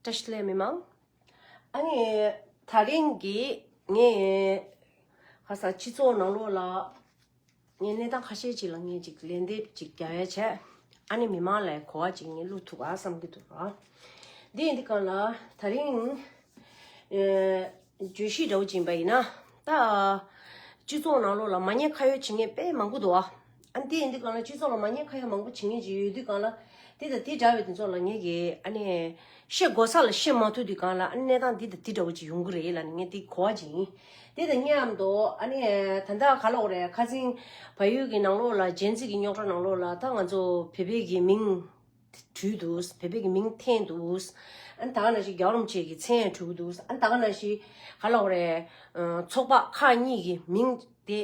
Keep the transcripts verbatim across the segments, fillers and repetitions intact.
བཀྲ་ཤིས་བདེ་ལེགས་མི་མང་། ཨ་ནི་དེ་རིང་གི་ངས་ཁ་སང་སྤྱི་ཚོགས་ནང་ལོགས་ལ་ངས་གནས་སྟངས་ཁ་ཤས་ཅིག་ལ་ངས་ཅིག་ལན་འདེབས་ཅིག་རྒྱག་ཡ་བྱས། ཨ་ནི་མི་མང་ལ་གོ་བ་ཅིག་ངས་བླུག་ཐུབ་པ་བསམ་གྱི་འདུག་ར། འདི་ཡིན་དུས་གང་ལ་དེ་རིང་ཨེ་བརྗོད་གཞི་འདྲ་བོ་ཅིག་ཡིན་པ་ཡིན་ན། ད་སྤྱི་ཚོགས་ནང་ལོགས་ལ་མ་ཉེས་ཁ་གཡོགས་བྱེད་མཁན་དཔེ་མང་པོ་འདུག་ཨ། ཨ་འདི་ཡིན་དུས་གང་ལ་སྤྱི་ཚོགས་ལ་མ་ཉེས་ཁ་གཡོགས་མང་པོ་བྱེད་མཁན་ཅིག་ཡོད་དུས་གང་ལ། དེ་དང་དེ་འདྲ་བའི་དེ་ཚོ་ལ་ངེད་ཀྱིས་ཨ་ནི་བཤད་དགོས་ས་ལ་བཤད་མ་ཐུབ་དུས་གང་ལ། ཨ་ནི་གནས་སྟངས་འདི་དང་འདི་འདྲ་བོ་ཅིག་ཡོང་གི་རེད་ལབ་ནས་ངས་དེ་གོ་བ་ཅིག་ཡིན། དེ་དང་མཉམ་དུ་ཨ་ནི་ད་ལྟ་ག་ལབ་དགོས་རེད། ཁ་སང་བལ་ཡུལ་གྱི་ནང་ལོགས་ལ་ཇེན་ཛི་གི་རྙོག་དྲ་ནང་ལོགས་ལ་ད་ང་ཚོ་བོད་པའི་གི་མིང་བྲིས་འདུག་བོད་པའི་གི་མིང་འཐེན་འདུག་ཨ་ནི་ད་ག་ནང་བཞིན་རྒྱལ་བ་རིན་པོ་ཆེ་གི་མཚན་ཡང་བྲིས་འདུག་ཨ་ནི་ད་ག་ནང་བཞིན་ག་ལབ་དགོས་རེད། ཚོགས་པ་ཁག་གཉིས་ཀྱི་མིང་དེ།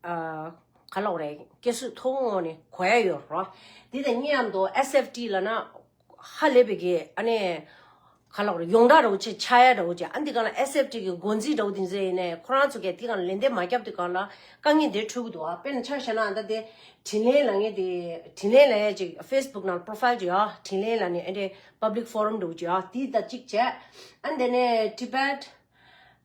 ཨ་ག་ལབ་དགོས་རེད། སྐད་སྲོལ་མཐོ་པོའི་ངང་ནས་གོ་ཡ་ཡོད་རེད། དེ་དང་མཉམ་དུ་ཨེས་ཨེཕ་ཊི་ལབ་ན་ཧ་ལས་པའི་གི་ཨ་ནི་ག་ལབ་དགོས་རེད། ཡོངས་གྲགས་འདྲ་བོ་ཅིག་ཆགས་ཡ་འདྲ་བོ་ཅིག་ཨ་འདི་གང་ལ་ཨེས་ཨེཕ་ཊི་གི་འགོ་འཛིན་འདྲ་བོ་དེ་ཚོ་ཡིན་ནའི་ཁོ་རང་ཚོ་གིས་དེ་གང་ལ་ལན་འདེབས་མ་བརྒྱབ་དུས་གང་ལ་དཀའ་ངལ་འདི་འཕྲད་ཀྱི་འདུག་ཨ་དཔེར་ན་ཆ་བཞག་ན་ཨ་ད་དེ་དྲིན་ལན་ལབ་མཁན་དེ། དྲིན་ལན་ལབ་ཡ་ཅིག་ཕེ་སི་བུག་ནང་པོ་རོ་ཕའིལ་ཅིག་ཡོད། དྲིན་ལན་ལབ་ནས་ཨ་འདྲའི་པབ་ལིག་ཕོ་རམ་འདྲ་བོ་ཅིག་ཡོད། དེ་དང་གཅིག་བྱས། ཨ་འདི་ནས་Tibet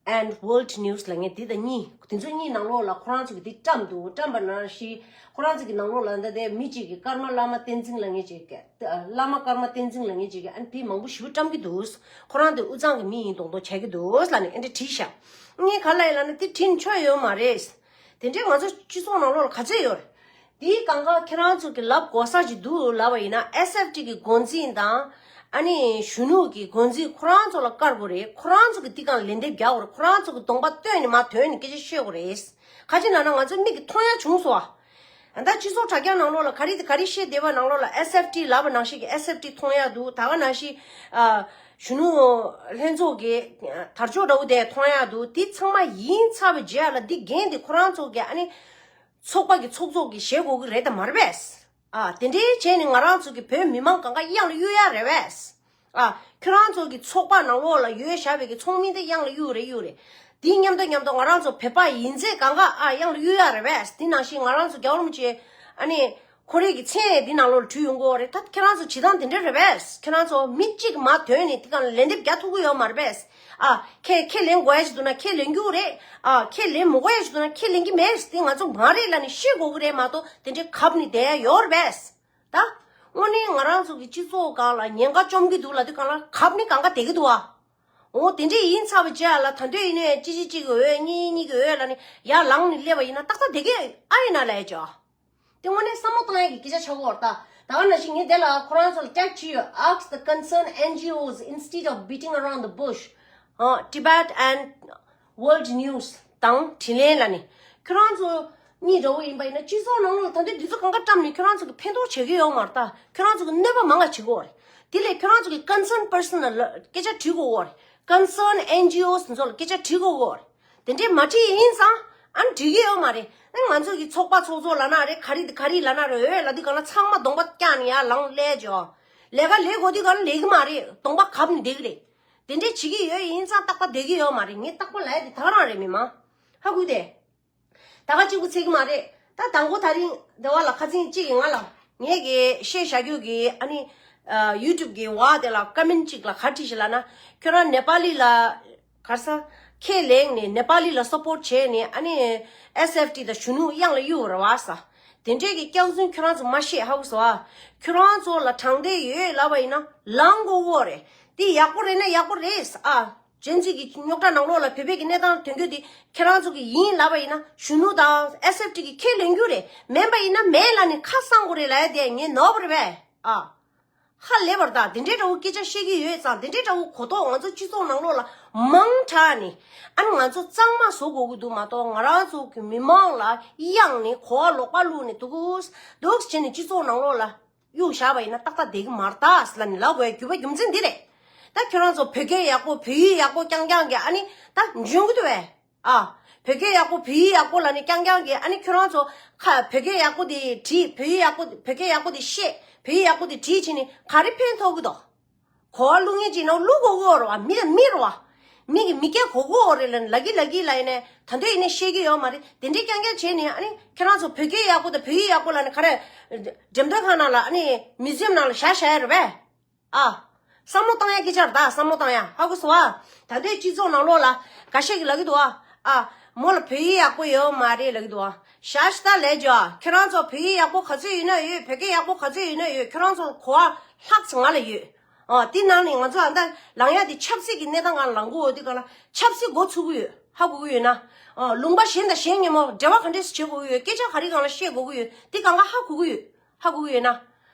and World News ལབ་མཁན་དེ་དང་གཉིས། དེ་ཚོ་གཉིས་ནང་ལོགས་ལ་ཁོ་རང་ཚོ་གིས་དེ་བཀྲམ་འདུག་བཀྲམ་པ་ནང་བཞིན་ཁོ་རང་ཚོ་གི་ནང་ལོགས་ལ་ད་ལྟའི་མི་གཅིག་གིས་ཀརྨ་བླ་མ་བསྟན་འཛིན་ལབ་མཁན་ཅིག་གིས། བླ་མ་ཀརྨ་བསྟན་འཛིན་ལབ་མཁན་ཅིག་གིས་ཨ་ནི་དེ་མང་པོ་ཞེ་པོ་བཀྲམ་གྱི་འདུག་ཁོ་རང་དེ་དབུས་གཙང་གི་མི་ཡིན་མདོག་མདོག་བྱེད་ཀྱི་འདུག་ལབ་ནས་ཨ་འདྲ་བྲིས་ཤག་ངས་ག་ལབ་ཡིན་ལབ་ན་དེ་བྲིས་ནས་ཆོ་ཡོད་མ་རེད། དེ་འདྲའི་ང་ཚོ་སྤྱི་ཚོགས་ནང་ལོགས་ལ་ག་ཚོད་ཡོད་རེད། དེའི་སྒང་ག་ཁྱེད་རང་ཚོ་གི་ལབ་དགོས་ས་ཅིག་འདུག་ལབ་པ་ཡིན་ན། ཨེས་ཨེཕ་ཊི་གི་འགོ་འཛིན་དང་ཨ་ནི་གཞོན་ནུ་གི་འགོ་འཛིན་ཁོ་རང་ཚོ་ལ་བཀར་དགོས་རེད། ཁོ་རང་ཚོ་གི་དེ་སྒང་ལན་འདེབས་རྒྱག་དགོས་རེད། ཁོ་རང་ཚོ་གི་གདོང་པ་སྟོན་ནས་མར་ཐོན་ནས་སྐད་ཆ་བཤད་དགོས་རེད། ག་ཅི་ལབ་ན་ང་ཚོ་མིག་གིས་མཐོང་ཡ་བྱུང་སོང་ཨ། ད་སྤྱི་ཚོགས་དྲ་རྒྱ་ནང་ལོགས་ལ་ག་རེ་ག་རེ་བཤད་བསྡད་པ་ནང་ལོགས་ལ་ཨེས་ཨེཕ་ཊི་ལབ་པ་ནང་བཞིན་གྱི་ཨེས་ཨེཕ་ཊི་མཐོང་ཡ་འདུག་ད་ག་ནང་བཞིན་ཨ་གཞོན་ནུ་ལྷན་ཚོགས་ཀྱི་དར་ལྕོག་འདྲ་བོ་དེ་མཐོང་ཡ་འདུག་དེ་ཚང་མ་ཡིན་ཚར་བའི་རྗེས་ལ་འདི་འགན་དེ་ཁོ་རང་ཚོ་གི་ཨ་ནི་ཚོགས་པ་གི་ཚོགས་གཙོ་གིས་བཞེས་དགོས་ཀྱི་རེད་དམ་མ་རེད་པས། ཨ་དེ་འདྲའི་བྱས་ནས་ང་རང་ཚོ་གི་བོད་མི་མང་གང་ག་གཡང་ལ་གཡུག་ཡ་རེད་པས། ཨ་ཁྱོད་རང་ཚོ་གི་ཚོགས་པ་ནང་ལོགས་ལ་ཡོད་བཞག་པའི་གི་ཚོགས་མི་དེ་གཡང་ལ་གཡུག་རེད་གཡུག་རེད། དེ་མཉམ་དུ་མཉམ་དུ་ང་རང་ཚོ་བོད་པ་ཡིན་ཚད་གང་ག་ཨ་གཡང་ལ་གཡུག་ཡ་རེད་པས། དེ་ནང་བཞིན་ང་རང་ཚོ་རྒྱལ་བ་རིན་པོ་ཆེ་ཨ་ནི་ཁོ་རེ་གི་མཚན་དེ་ནང་ལོགས་ལ་བྲིས་ཡོང་གི་ཡོད་རེད། ད་ཁྱེད་རང་ཚོ་བྱེད་སྟངས་དེ་འདྲ་རེད་པས། ཁྱེད་རང་ཚོ་མི་གཅིག་མར་ཐོན་ནས་དེ་གང་ལ་ལན་འདེབས་རྒྱག་ཐུབ་ཀྱི་ཡོད་མ་རེད་པས། ཨ་ཁྱེད་ཁས་ལེན་དགོས་ཡ་ཞིག་འདུག་ན་ཁས་ལེན་རྒྱུ་རེད། ཨ་ཁས་ལེན་མི་དགོས་ཡ་ཞིག་འདུག་ན་ཁས་ལེན་གྱི་མེད། དེ་ང་ཚོ་མ་རེད་ལབ་ནས་ཤེས་དགོས་ཀྱི་རེད་མ་གཏོགས་དེ་འདྲའི་གབ་ནས་བསྡད་ཡ་ཡོད་རེད་པས། ད་དངོས་གནས་ང་རང་ཚོ་གི་སྤྱི་ཚོགས་སྒང་ལ་ཉེན་ཁ་བཅོམ་གྱི་འདུག་ལབ་དུས་སྒང་ལ་གབ་ནས་གང་ག་བསྡད་ཀྱི་འདུག་ཨ། འོ་དེ་འདྲས་ཡིན་ཚར་བའི་རྗེས་ལ་ད་འདོད་ཡིན་ནའི་གཅིག་གཅིག་གཅིག་གི་འོས་གཉིས་གཉིས་ཀྱི་འོས་ལབ་ནས་ཡར་ལངས་ནས་སླེབས་པ་ཡིན་ན་ཏག་ཏག་བསྡད་ཀྱི་ཨ་ཡིན་ན་ལབ་ཡ་ཅོ། དེ་དངོས་གནས་བསམ་བློ་གཏོང་ཡ་གི་སྐད་ཆ་ཆགས་ཀྱི་ཡོད་རེད་ད། ད་ག་ནང་བཞིན་ངས་དེ་ལ་ཁོ་རང་ཚོ་ལ་ཊེག་བྱས་ཡོད། Ask the concerned N G Os instead of beating around the bush. ཨ་Tibet and World News དང་དྲིན་ལན་ལབ་ནས། ཁྱོད་རང་ཚོ་གཉིས་འདྲ་བོ་ཡིན་པ་ཡིན་ན་སྤྱི་ཚོགས་ནང་ལ་ད་འདི་འདི་ཚོ་གང་ག་བཀྲམ་ནས་ཁྱོད་རང་ཚོ་གི་ཕན་ཐོགས་བྱེད་ཀྱི་ཡོད་མ་རེད་ད། ཁྱོད་རང་ཚོ་གི་གནོད་པ་མང་ང་བྱེད་ཀྱི་ཡོད་རེད། དེ་ལས་ཁྱོད་རང་ཚོ་གི་concerned person ལ་སྐད་ཆ་དྲི་དགོས་ཀྱི་ཡོད་རེད། Concerned N G Os ཚོ་ལ་སྐད་ཆ་དྲི་དགོས་ཀྱི་ཡོད་རེད། དེ་འདྲས་མ་དྲིས་ཡིན་ཙང་ཨ་ནི་འགྲིག་གི་ཡོད་མ་རེད། ཨ་ང་ཚོ་གི་ཚོགས་པ་ཚོགས་གཙོ་ལབ་ན་རེད། ག་རེ་ག་རེ་ལབ་ན་རེད། འོས་ལབ་དུས་གང་ལ་ཚང་མ་གདོང་པ་བཀྱག་ནས་ཡར་ལངས་སླེབས་ཅོ། ལས་ཀ་ལས་དགོས་དུས་གང་ལ་ལས་ཀྱི་མ་རེད། གདོང་པ་གབ་ནས་བསྡད་ཀྱི་རེད། དེ་འདྲས་བྱེད་ཀྱི་ཡོད་ཡིན་ཙང་རྟག་པར་བསྡད་ཀྱི་ཡོད་མ་རེད། ངས་རྟག་པར་ལབ་ཡ་དེ་ད་ག་རང་རེད། མི་མང་ཧ་གོ་དེ། ད་ག་གཅིག་པུ་ཚད་ཀྱི་མ་རེད། ད་དང་པོ་དེ་རིང་སྡེ་བ་ལ་ཁ་སང་གཅིག་གིས་ང་ལ་ངེད་ཀྱི་བཤད་བཞག་རྒྱུ་གི་ཨ་ནི་ཡུ་ཊུབ་གི་འོག་དེ་ལ་ཀོ་མེན་ཊི་གཅིག་ལ་ག་རེ་བྲིས་ཤག་ལབ་ན། ཁྱོད་རང་ནེ་པ་ལི་ལ་ག་རེ་ཟ་ཁས་ལེན་ནས་ནེ་པ་ལི་ལ་སབ་པོར་ཊི་བྱས་ནས་ཨ་ནི་ཨེས་ཨེཕ་ཊི་དང་གཞོན་ནུ་གཡང་ལ་གཡུག་རེད་བ་ཟ། དེ་འདྲས་ཀྱི་སྐྱག་རྫུན་ཁྱོད་རང་ཚོ་མ་བཤད། ཧ་གོ་སོང་ཨ། ཁྱོད་རང་ཚོ་ལ་དྲང་བདེན་ཡོད་ལབ་པ་ཡིན་ན་ལངས་དགོས་ཀྱི་ཡོད་རེད། དེ་ཡག་པོ་རེད་ན་ཡག་པོ་རེད་ཨ། ཇེན་ཛི་གི་རྙོག་དྲ་ནང་ལོགས་ལ་བོད་པའི་གི་གནས་སྟངས་ཐོན་རྒྱུ་དེ་ཁྱེད་རང་ཚོ་གི་ཡིན་ལབ་པ་ཡིན་ན་གཞོན་ནུ་དང་ཨེས་ཨེཕ་ཊི་གི་ཁས་ལེན་རྒྱུ་རེད། མིན་པ་ཡིན་ན་མིན་ལབ་ནས་ཁ་གསང་དགོས་རེད་ལབ་ཡ་དེ་ངས་ནོར་བ་རེད་པས་ཨ། ཧ་ལས་པ་རེད་ད། དེ་འདྲའི་འདྲ་བོ་སྐད་ཆ་བཤད་ཀྱི་ཡོད་ཙང་དེ་འདྲའི་འདྲ་བོ་གོ་རྟོགས་ང་ཚོ་སྤྱི་ཚོགས་ནང་ལོགས་ལ་མང་དྲགས་ནས་ཨ་ནི་ང་ཚོ་གཙང་མ་བཟོ་དགོས་ཀྱི་འདུག་མ་གཏོགས་ང་རང་ཚོ་གི་མི་མང་ལ་གཡང་ནས་གོ་བ་ལོག་པ་བླུགས་ནས་འདུག་འདུག་བྱས་ནས་སྤྱི་ཚོགས་ནང་ལོགས་ལ་གཡུག་བཞག་པ་ཡིན་ན་ཏག་ཏག་བསྡད་ཀྱི་མ་རེད་ད་ཟེར་ལབ་ནས་ལབ་དགོས་ཡ་རྒྱུ་མཚན་འདི་རེད། ད་ཁྱོད་རང་ཚོ་བོད་སྐད་ཡག་པོ་བོད་ཡིག་ཡག་པོ་རྐྱང་རྐྱང་གི་ཨ་ནི་ད་འཇོན་གྱི་འདུག་བས། ཨ། བོད་སྐད་ཡག་པོ་བོད་ཡིག་ཡག་པོ་ལབ་ནས་རྐྱང་རྐྱང་གི་ཨ་ནི་ཁྱོད་རང་ཚོ་ཁ་བོད་སྐད་ཡག་པོ་དེ་བྲིས། བོད་ཡིག་ཡག་པོ་བོད་སྐད་ཡག་པོ་དེ་བཤད། བོད་ཡིག་ཡག་པོ་དེ་བྲིས་བྱས་ནས་ག་རེ་ཕན་ཐོགས་ཀྱི་འདུག་གོ་བ་བླུག་མཁན་ཅིག་ནང་བླུག་དགོས་ཀྱི་ཡོད་རེད་བ། མི་དང་མི་རེད་བ། མི་གིས་མི་སྐད་གོ་གི་ཡོད་རེད་ལབ་ནས་ལབ་ཀྱི་ལབ་ཀྱི་ལབ་ཡིན་ནའི་ད་དུང་ཡིན་ནའི་ཤེས་ཀྱི་ཡོད་མ་རེད། དེ་འདྲའི་རྐྱང་རྐྱང་བྱས་ནས་ཨ་ནི་ཁྱེད་རང་ཚོ་བོད་སྐད་ཡག་པོ་དང་བོད་ཡིག་ཡག་པོ་ལབ་ནས་ག་རེ་འགྲེམས་སྟོན་ཁང་ནང་ལ་ཨ་ནི་མིའུ་ཛི་ཡམ་ནང་ལ་བཞག་བཞག་ཡ་རེད་པས། ཨ། བསམ་བློ་བཏང་ཡ་སྐད་ཆ་རེད་ད། བསམ་བློ་བཏང་ཡ། ཧ་གོ་སོང་ཨ། ད་ལྟའི་སྤྱི་ཚོགས་ནང་ལོགས་ལ་འགའ་ཤས་ཀྱིས་ལབ་ཀྱི་འདུག་ཨ། ཨ། མོ་ལ་བོད་ཡིག་ཡག་པོ་ཡོད་མ་རེད་ལབ་ཀྱི་འདུག་ཨ། ཤ་ཤ་ད་ལས་ཇོ་ཨ། ཁྱེད་རང་ཚོ་བོད་ཡིག་ཡག་པོ་ག་ཚོད་ཡོད་ན་ཡོད། བོད་སྐད་ཡག་པོ་ག་ཚོད་ཡོད་ན་ཡོད། ཁྱེད་རང་ཚོ་གོ་བ་ལྷག་ཙམ་ང་ལ་ཡོད། ཨ། དེ་ནང་ནས་ང་ཚོ་ཨ་ད་ལངས་ཡ་དེ་ཆབ་སྲིད་ཀྱི་གནས་སྟངས་སྒང་ལངས་གོ། དེ་སྒང་ལ་ཆབ་སྲིད་མགོ་ཚུགས་ཀྱི་ཡོད། ཧ་གོ་གི་ཡོད་ན། ཨ། ལུང་པ་གཞན་དང་གཞན་མཉམ་པོ་འབྲེལ་བ་ག་འདྲས་སེ་བྱེད་དགོས་ཀྱི་ཡོད། སྐད་ཆ་ག་རེ་སྒང་ལ་བཤད་དགོས་ཀྱི་ཡོད། དེ་སྒང་ག་ཧ་གོ་གི་ཡོད། ཧ་གོ་གི་ཡོད་ན།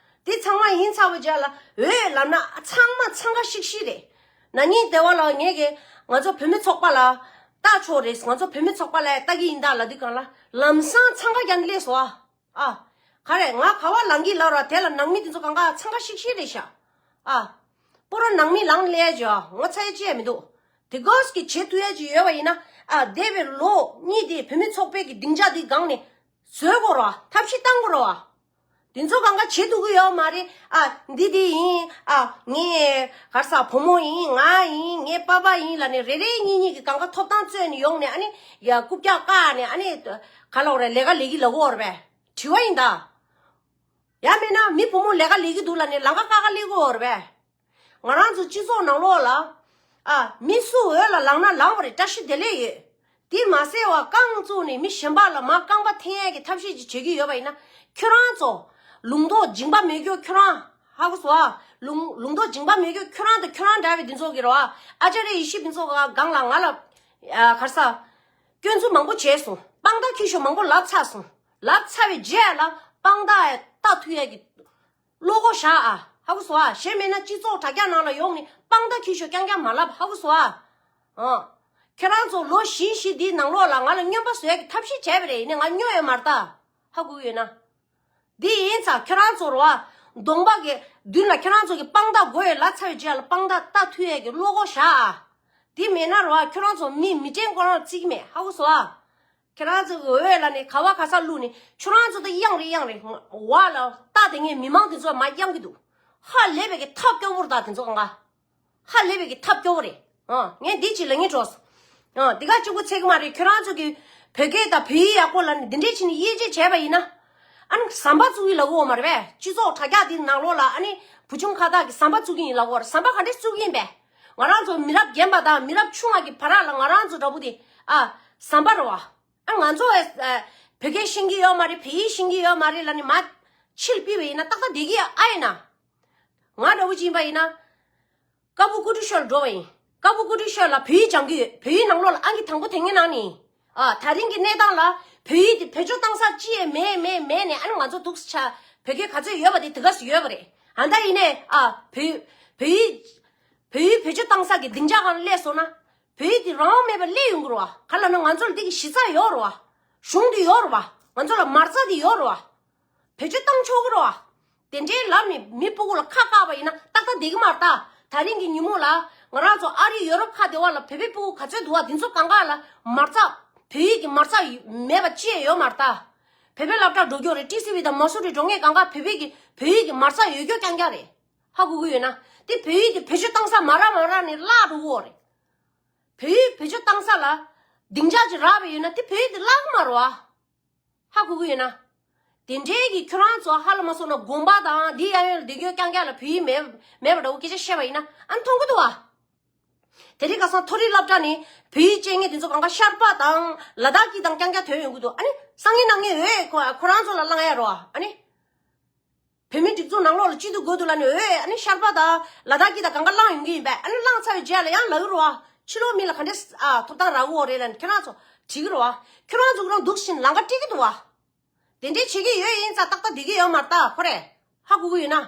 དེ་ཚང་མ་ཡིན་ཚར་བའི་རྗེས་ལ་འོས་ལབ་ན་ཚང་མ་འཚང་ཁ་ཤིག་ཤིག་རེད། ན་ནིང་དེ་བ་ལ་ངས་ཀྱི་ང་ཚོ་བུད་མེད་ཚོགས་པ་ལ་ལྟ་ཆོག་རེད། ང་ཚོ་བུད་མེད་ཚོགས་པ་ལ་ལྟ་གི་ཡིན་ད་ལབ་དུས་སྒང་ལ་ལམ་སང་འཚང་ཁ་རྒྱག་ནས་སླེབས་སོང་ཨ། ཨ། ག་རེ་ང་ག་བ་ལངས་ཀྱི་ལབ་ར། དེ་ལ་ནང་མི་དེ་ཚོ་གང་ག་འཚང་ཁ་ཤིག་ཤིག་རེད་ཤག་ཨ། པོ་ར་ནང་མི་ལངས་སླེབས་ཡ་ཅིག་ཨ། ངོ་ཚ་ཡ་ཅི་ཡ་མི་འདུག་དེ་གོས་ཀྱི་བྱེད་ཐུབ་ཡ་ཅིག་ཡོད་པ་ཡིན་ན། ཨ། འདས་པའི་ལོ་གཉིས་དེ་བུད་མེད་ཚོགས་པའི་གི་སྡིངས་ཆ་དེ་སྒང་ནས་བཟོས་དགོས་ར། ཐབས་ཤེས་བཏང་དགོས་ར། དེ་ཚོ་གང་ག་བྱེད་ཐུབ་ཀྱི་ཡོད་མ་རེད། ཨ། འདི་འདི་ཡིན། ཨ། ངས་ག་རེ་ཟ་བུ་མོ་ཡིན། ང་ཡིན། ངའི་པ་ཕ་ཡིན་ལབ་ནས་རེ་རེ་གཉིས་གཉིས་ཀྱི་གང་ག་ཐོབ་ཐང་རྩོད་ནས་ཡོང་ནས། ཨ་ནི་ཡ་རྐུབ་བཀྱག་བཀག་ནས། ཨ་ནི་ག་ལབ་རེད། ལས་ཀ་ལས་ཀྱི་ལབ་དགོས་རེད་པས། དྲི་བ་ཡིན་ད། ཡང་མིན་ན་མི་བུ་མོ་ལས་ཀ་ལས་ཀྱི་འདུག་ལབ་ནས་ལམ་ཁ་ཀ་ཁ་སླེབས་ཀྱི་ཡོད་རེད་པས། ང་རང་ཚོ་སྤྱི་ཚོགས་ནང་ལོགས་ལ། ཨ། མི་སུ་འོས་ལ་ལངས་ན་ལངས་པ་རེད། བཀྲ་ཤིས་བདེ་ལེགས་ཡོད། དེ་མ་ཟད་པ་རྐང་བཙུགས་ནས་མི་གཞན་པ་ལ་མར་རྐང་པ་འཐེན་ཡས་ཀྱི་ཐབས་ཤེས་ཅིག་བྱེད་ཀྱི་ཡོད་པ་ཡིན་ན། ཁྱོད་རང་ཚོ་ལུང་རྟོགས་འཇིགས་པ་མེད་རྒྱུ་ཁྱོད་རང་། ཧ་གོ་སོང་ཨ། ལུང་ལུང་རྟོགས་འཇིགས་པ་མེད་རྒྱུ་ཁྱོད་རང་དང་ཁྱོད་རང་འདྲ་བའི་འདི་ཚོ་གི་རེད་པ། ཨ་ཅཱརྱ་ཡེ་ཤེས་ཕུན་ཚོགས་སྒང་ལ་ང་ལ། ཨ། ག་རེ་ཟ། སྐྱོན་འཛུགས་མང་པོ་བྱས་སོང་། དཔང་རྟགས་འཁྱེར་ཤོག་མང་པོ་ལབ་ཚར་སོང་། ལབ་ཚར་བའི་རྗེས་ལ་དཔང་རྟགས་ལྟ་ཐུབ་ཡས་ཀྱི་བློ་ཁོག་བཞག་ཨ། ཧ་གོ་སོང་ཨ། གཞན་མེད་ན་སྤྱི་ཚོགས་དྲ་རྒྱ་ནང་ལ་ཡོང་ནས་དཔང་རྟགས་འཁྱེར་ཤོག་རྐྱང་རྐྱང་མ་ལབ། ཧ་གོ་སོང་ཨ། ཨ། ཁྱེད་རང་ཚོ་ལོ་བཞི་བཞི་འདིའི་ནང་ལོགས་ལ་ང་ལ་སྨྱོན་པ་བཟོ་ཡས་ཀྱི་ཐབས་ཤེས་བྱས་པ་རེད། ཡིན་ནའི་ང་སྨྱོ་ཡོད་མ་རེད་ད། ཧ་གོ་གི་ཡོད་ན། འདི་ཡིན་ཙང་ཁྱེད་རང་ཚོ་རེད་པ། གདོང་པ་གི་མདུན་ལ་ཁྱེད་རང་ཚོ་གི་དཔང་རྟགས་དགོས་ཡོད་ལབ་ཚར་བའི་རྗེས་ལ་དཔང་རྟགས་ལྟ་ཐུབ་ཡས་ཀྱི་བློ་ཁོག་བཞག་ཨ། འདི་མེད་ན་རེད་པ། ཁྱེད་རང་ཚོ་མི་མི་དྲན་ཁོ་རང་བརྩི་གི་མེད། ཧ་གོ་སོང་ཨ། ཁྱེད་རང་ཚོ་གི་འོས་ལ་ནི་ག་བ་ག་ས་བླུགས་ནས་ཁྱོད་རང་ཚོ་ད་གཡང་རེད་གཡང་རེད། འོག་ལ་ལྟ་དེ་ངས་མི་མང་དེ་ཚོ་མར་གཡང་གི་འདུག་ཧ་ལས་པའི་གི་ཐབས་སྐྱོ་བོ་རེད་ད་དེ་ཚོ་གང་ག་ཧ་ལས་པའི་གི་ཐབས་སྐྱོ་བོ་རེད། ཨ། ངས་འདི་ཅིག་ལབ་སྙིང་བྲོ་སོང་། ཨ། འདི་ག་གཅིག་པུ་ཚད་ཀྱི་མ་རེད། ཁྱོད་རང་ཚོ་གི་བོད་སྐད་དང་བོད་ཡིག་ཡག་པོ་ལབ་ནས་འདི་འདྲས་བྱས་ནས་དབྱེ་འབྱེད་བྱས་པ་ཡིན་ན། ཨ་ནི་ཟམ་པ་བཙུགས་ཀྱི་ལབ་གོ་མ་རེད་པས། སྤྱི་ཚོགས་དྲ་རྒྱ་འདི་ནང་ལོགས་ལ་ཨ་ནི་བུ་ཆུང་ཁ་བཏགས་ཀྱི་ཟམ་པ་བཙུགས་ཀྱི་ཡིན་ལབ་གོ་རེད། ཟམ་པ་ག་འདྲས་བཙུགས་ཀྱི་ཡིན་པས། ང་རང་ཚོ་མི་རབས་རྒན་པ་དང་མི་རབས་ཆུང་བ་གི་བར་ལ་ང་རང་ཚོ་འདྲ་པོ་དེ། ཨ། ཟམ་པ་རེད་པ། ཨ། ང་ཚོ་ཨ། བོད་སྐད་ཤེས་ཀྱི་ཡོད་མ་རེད། བོད་ཡིག་ཤེས་ཀྱི་ཡོད་མ་རེད་ལབ་ནས་མར་ཕྱིར་ཕུད་པ་ཡིན་ན་ཏག་ཏག་བསྡད་ཀྱི་ཡོད་ཨ། ཡིན་ན། ང་འདྲ་པོ་ཅིག་ཡིན་པ་ཡིན་ན། ཀ་སྦུག་ཀུ་ཀྲི་ཤོད་ལ་འགྲོ་བ་ཡིན། ཀ་སྦུག་ཀུ་ཀྲི་ཤོད་ལ་བོད་ཡིག་སྦྱང་གི་ཡོད། བོད་ཡིག་ནང་ལོགས་ལ་ཨང་ཀི་དང་པོ་དེ་ངའི་ནང་ནས་ཡིན། ཨ། ད་རིང་གི་གནས་སྟངས་ལ་བོད་ཡིག་དེ་བེད་སྤྱོད་བཏང་ས་ཅི་ཡང་མེད་མེད་མེད་ནས། ཨ་ནི་ང་ཚོ་འདུག་སེ་ཆ་བོད་སྐད་ག་ཚོད་ཡོད་པ་དེ་དེ་ག་ཚོད་ཡོད་པ་རེད། ཨ། ད་ཡིན་ནའི། ཨ། བོད་བོད་ཡིག་བོད་ཡིག་བེད་སྤྱོད་བཏང་ས་གི་སྡིངས་ཆ་སྒང་སླེབས་སོང་ན། བོད་ཡིག་དེ་རང་དབང་མེད་པར་སླེབས་ཡོང་གི་རེད་པ། ག་ལབ་ན་ང་ཚོ་ལ་འདི་གི་གཞི་རྩ་ཡོད་རེད་པ། གཞུང་དེ་ཡོད་རེད་པ། ང་ཚོ་ལ་མ་རྩ་དེ་ཡོད་རེད་པ། བེད་སྤྱོད་བཏང་ཆོག་གི་རེད་པ། དེ་འདྲའི་ལབ་ནས་མི་སྤུ་གུ་ལ་ཁ་བཀག་པ་ཡིན་ན་ཏག་ཏག་བསྡད་ཀྱི་མ་རེད་ད། ད་རིང་གི་ཉིན་མོ་ལ་ང་རང་ཚོ་ཨ་རི་ཡོ་རོབ་ཁག་དེ་བ་ལ་བོད་པའི་སྤུ་གུ་ག་ཚོད་འདུག་པ། དེ་ཚོ་གང་ག་ལ་མ་རྩ། བོད་ཡིག་གི་མ་རྩ་མེད་པ་ཅི་ཡང་ཡོད་མ་རེད་ད། བོད་པའི་སློབ་གྲྭ་འགྲོ་རྒྱུ་རེད། ཊི་སི་ཝི་དང་མ་སུ་རི་འགྲོ་མཁན་གང་ག་བོད་པའི་གི་བོད་ཡིག་གི་མ་རྩ་ཡོད་རྒྱུ་རྐྱང་རྐྱང་རེད། ཧ་གོ་གི་ཡོད་ན། དེ་བོད་ཡིག་དེ་བེད་སྤྱོད་བཏང་ས་མ་རག་མ་རག་ནས་བརླག་འགྲོ་གི་ཡོད་རེད། བོད་ཡིག་བེད་སྤྱོད་བཏང་ས་ལ་སྡིངས་ཆ་ཅིག་རག་པ་ཡོད་ན་དེ་བོད་ཡིག་དེ་བརླག་གི་མ་རེད་པ། ཧ་གོ་གི་ཡོད་ན། དེ་འདྲའི་གི་ཁྱོད་རང་ཚོ་ཧ་ལ་མ་སོང་ན་དགོན་པ་དང་འདི་གཡས་གཡོན་ལ་སྡོད་རྒྱུ་རྐྱང་རྐྱང་ལ་བོད་ཡིག་མེད་མེད་པ་འདྲ་བོ་སྐད་ཆ་བཤད་པ་ཡིན་ན་ཨ་ནི་མཐོང་གི་འདུག་པ། དེ་རིང་ཁ་སང་མཐོ་རིམ་སློབ་གྲྭ་ནས་བོད་ཡིག་སྦྱང་མཁན་དེ་ཚོ་གང་ག་ཤར་པ་དང་ལ་དྭགས་སྐད་དང་རྐྱང་རྐྱང་ཐོན་ཡོང་གི་འདུག་ཨ་ནི་སང་ཉིན་གནངས་ཉིན་འོས་ཁོ་ཁོ་རང་ཚོ་ལ་བླང་ཡ་རེད་པ། ཨ་ནི། བོད་མིའི་སྒྲིག་འཛུགས་ནང་ལོགས་ལ་སྐྱིད་སྡུག་དགོས་འདུག་ལབ་ནས་འོས། ཨ་ནི་ཤར་པ་དང་ལ་དྭགས་སྐད་དང་གང་ག་བླངས་ཡོང་གི་ཡིན་པས། ཨ་ནི་བླངས་ཚར་བའི་རྗེས་ལ་ཡང་ལབ་ཀྱི་རེད་པ། ཕྱི་ལོགས་མི་ལ་ག་འདྲས་ཨ་ཐོབ་ཐང་རག་གི་ཡོད་རེད་ལབ་ནས་ཁྱོད་རང་ཚོ་དྲིས་ཀྱི་རེད་པ། ཁྱོད་རང་ཚོ་ཁོ་རང་འདུག་བཞིན་ལམ་ཁ་སྤྲད་ཀྱི་འདུག་པ། དེ་འདྲས་བྱེད་ཀྱི་ཡོད་ཡིན་ཙང་ཏག་ཏག་བསྡད་ཀྱི་ཡོད་མ་རེད་ད་ཁོ་རེ། ཧ་གོ་གི་ཡོད་ན།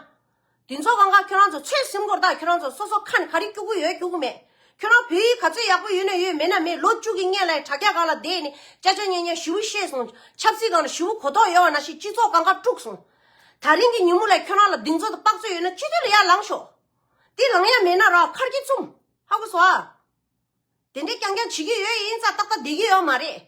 དེ་ཚོ་གང་ག་ཁྱོད་རང་ཚོ་ཚོད་ཟིན་དགོས་རེད་ད། ཁྱོད་རང་ཚོ་སོ་སོ་ཁ་ནས་ག་རེ་སྐྱུག་གི་ཡོད་སྐྱུག་གི་མེད། ཁྱོད་རང་བོད་ཡིག་ག་ཚོད་ཡག་པོ་ཡོད་ན་ཡོད་མེད་ན་མེད། ལོ་བཅུ་གི་སྔོན་ལ་དྲ་རྒྱ་སྒང་ལ་བསྡད་ནས་ཅ་ཅ་ཉེ་ཉེ་ཞེ་པོ་བཤད་སོང་། ཆབ་སྲིད་སྒང་ལ་ཞེ་པོ་གོ་རྟོགས་ཡོད་པ་ནང་བཞིན་སྤྱི་ཚོགས་གང་ག་དཀྲུགས་སོང་། ད་རིང་གི་ཉིན་མོ་ལ་ཁྱོད་རང་ལ་གདེང་ཚོད་དང་དཔག་ཚོད་ཡོད་ན་སྤྱི་འཐུས་ལ་ཡར་ལངས་ཤོག་དེ་ལངས་ཡ་མེད་ན་ར་ཁར་གྱིས་བཙུམ། ཧ་གོ་སོང་ཨ། དེ་འདྲའི་རྐྱང་རྐྱང་བྱེད་ཀྱི་ཡོད་ཡིན་ཙང་ཏག་ཏག་བསྡད་ཀྱི་ཡོད་མ་རེད།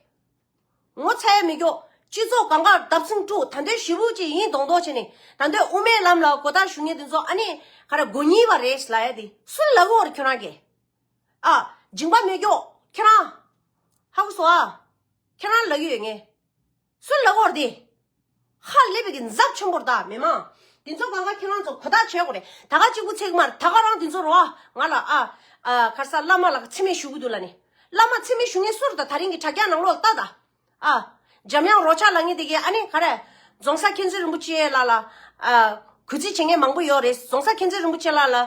ངོ་ཚ་ཡ་མི་སྐྱོ། སྤྱི་ཚོགས་གང་ག་བརྡབ་ཚིག་དཀྲུགས། ད་དུང་ཞེ་པོ་ཅིག་ཡིན་མདོག་མདོག་བྱས་ནས་ད་དུང་དབུ་མའི་ལམ་ལ་གོ་བརྡ་ཞུ་མཁན་དེ་ཚོ་ཨ་ནི་ག་རེ་མགོ་རྙིང་པ་རེད་ལབ་ཡ་དེ་སུས་ལབ་ཀྱི་ཡོད་རེད་ཁྱོད་རང་གིས། ཨ། སྦྱིན་པ་མི་སྐྱོ་ཁྱེད་རང་། ཧ་གོ་སོང་ཨ། ཁྱེད་རང་ལབ་ཀྱི་ཡོད་ངས། སུ་ལབ་ཀྱི་ཡོད་རེད་དེ། ཧ་ལས་པའི་གི་འཛབ་ཆེན་པོ་རེད་ད་མི་མང་། དེ་ཚོ་གང་ག་ཁྱེད་རང་ཚོ་གོ་བརྡ་བྱེད་དགོས་རེད། ད་ག་གཅིག་པུ་ཚིག་མ་རེད། ད་ག་རང་དེ་ཚོ་རོ། ང་ལ་ཨ་ཨ་ག་རེ་ཟེར། བླ་མ་ལ་མཚན་སྨད་ཞུ་གི་འདུག་ལབ་ནས། བླ་མ་མཚན་སྨད་ཞུ་མཁན་སུ་རེད། ད་ད་རིང་གི་དྲ་རྒྱ་ནང་ལོགས་ལ་ལྟ་ད། ཨ། འཇམ་དབྱངས་རོགས་ཆགས་ལབ་མཁན་དེ་གས་ཨ་ནི་ག་རེ། རྫོང་སར་མཁྱེན་བརྩེ་རིན་པོ་ཆེ་ལགས་ལ། ཨ། གུས་བརྩི་བྱེད་མཁན་མང་པོ་ཡོད་རེད། རྫོང་སར་མཁྱེན་བརྩེ་རིན་པོ་ཆེ་ལགས་ལ།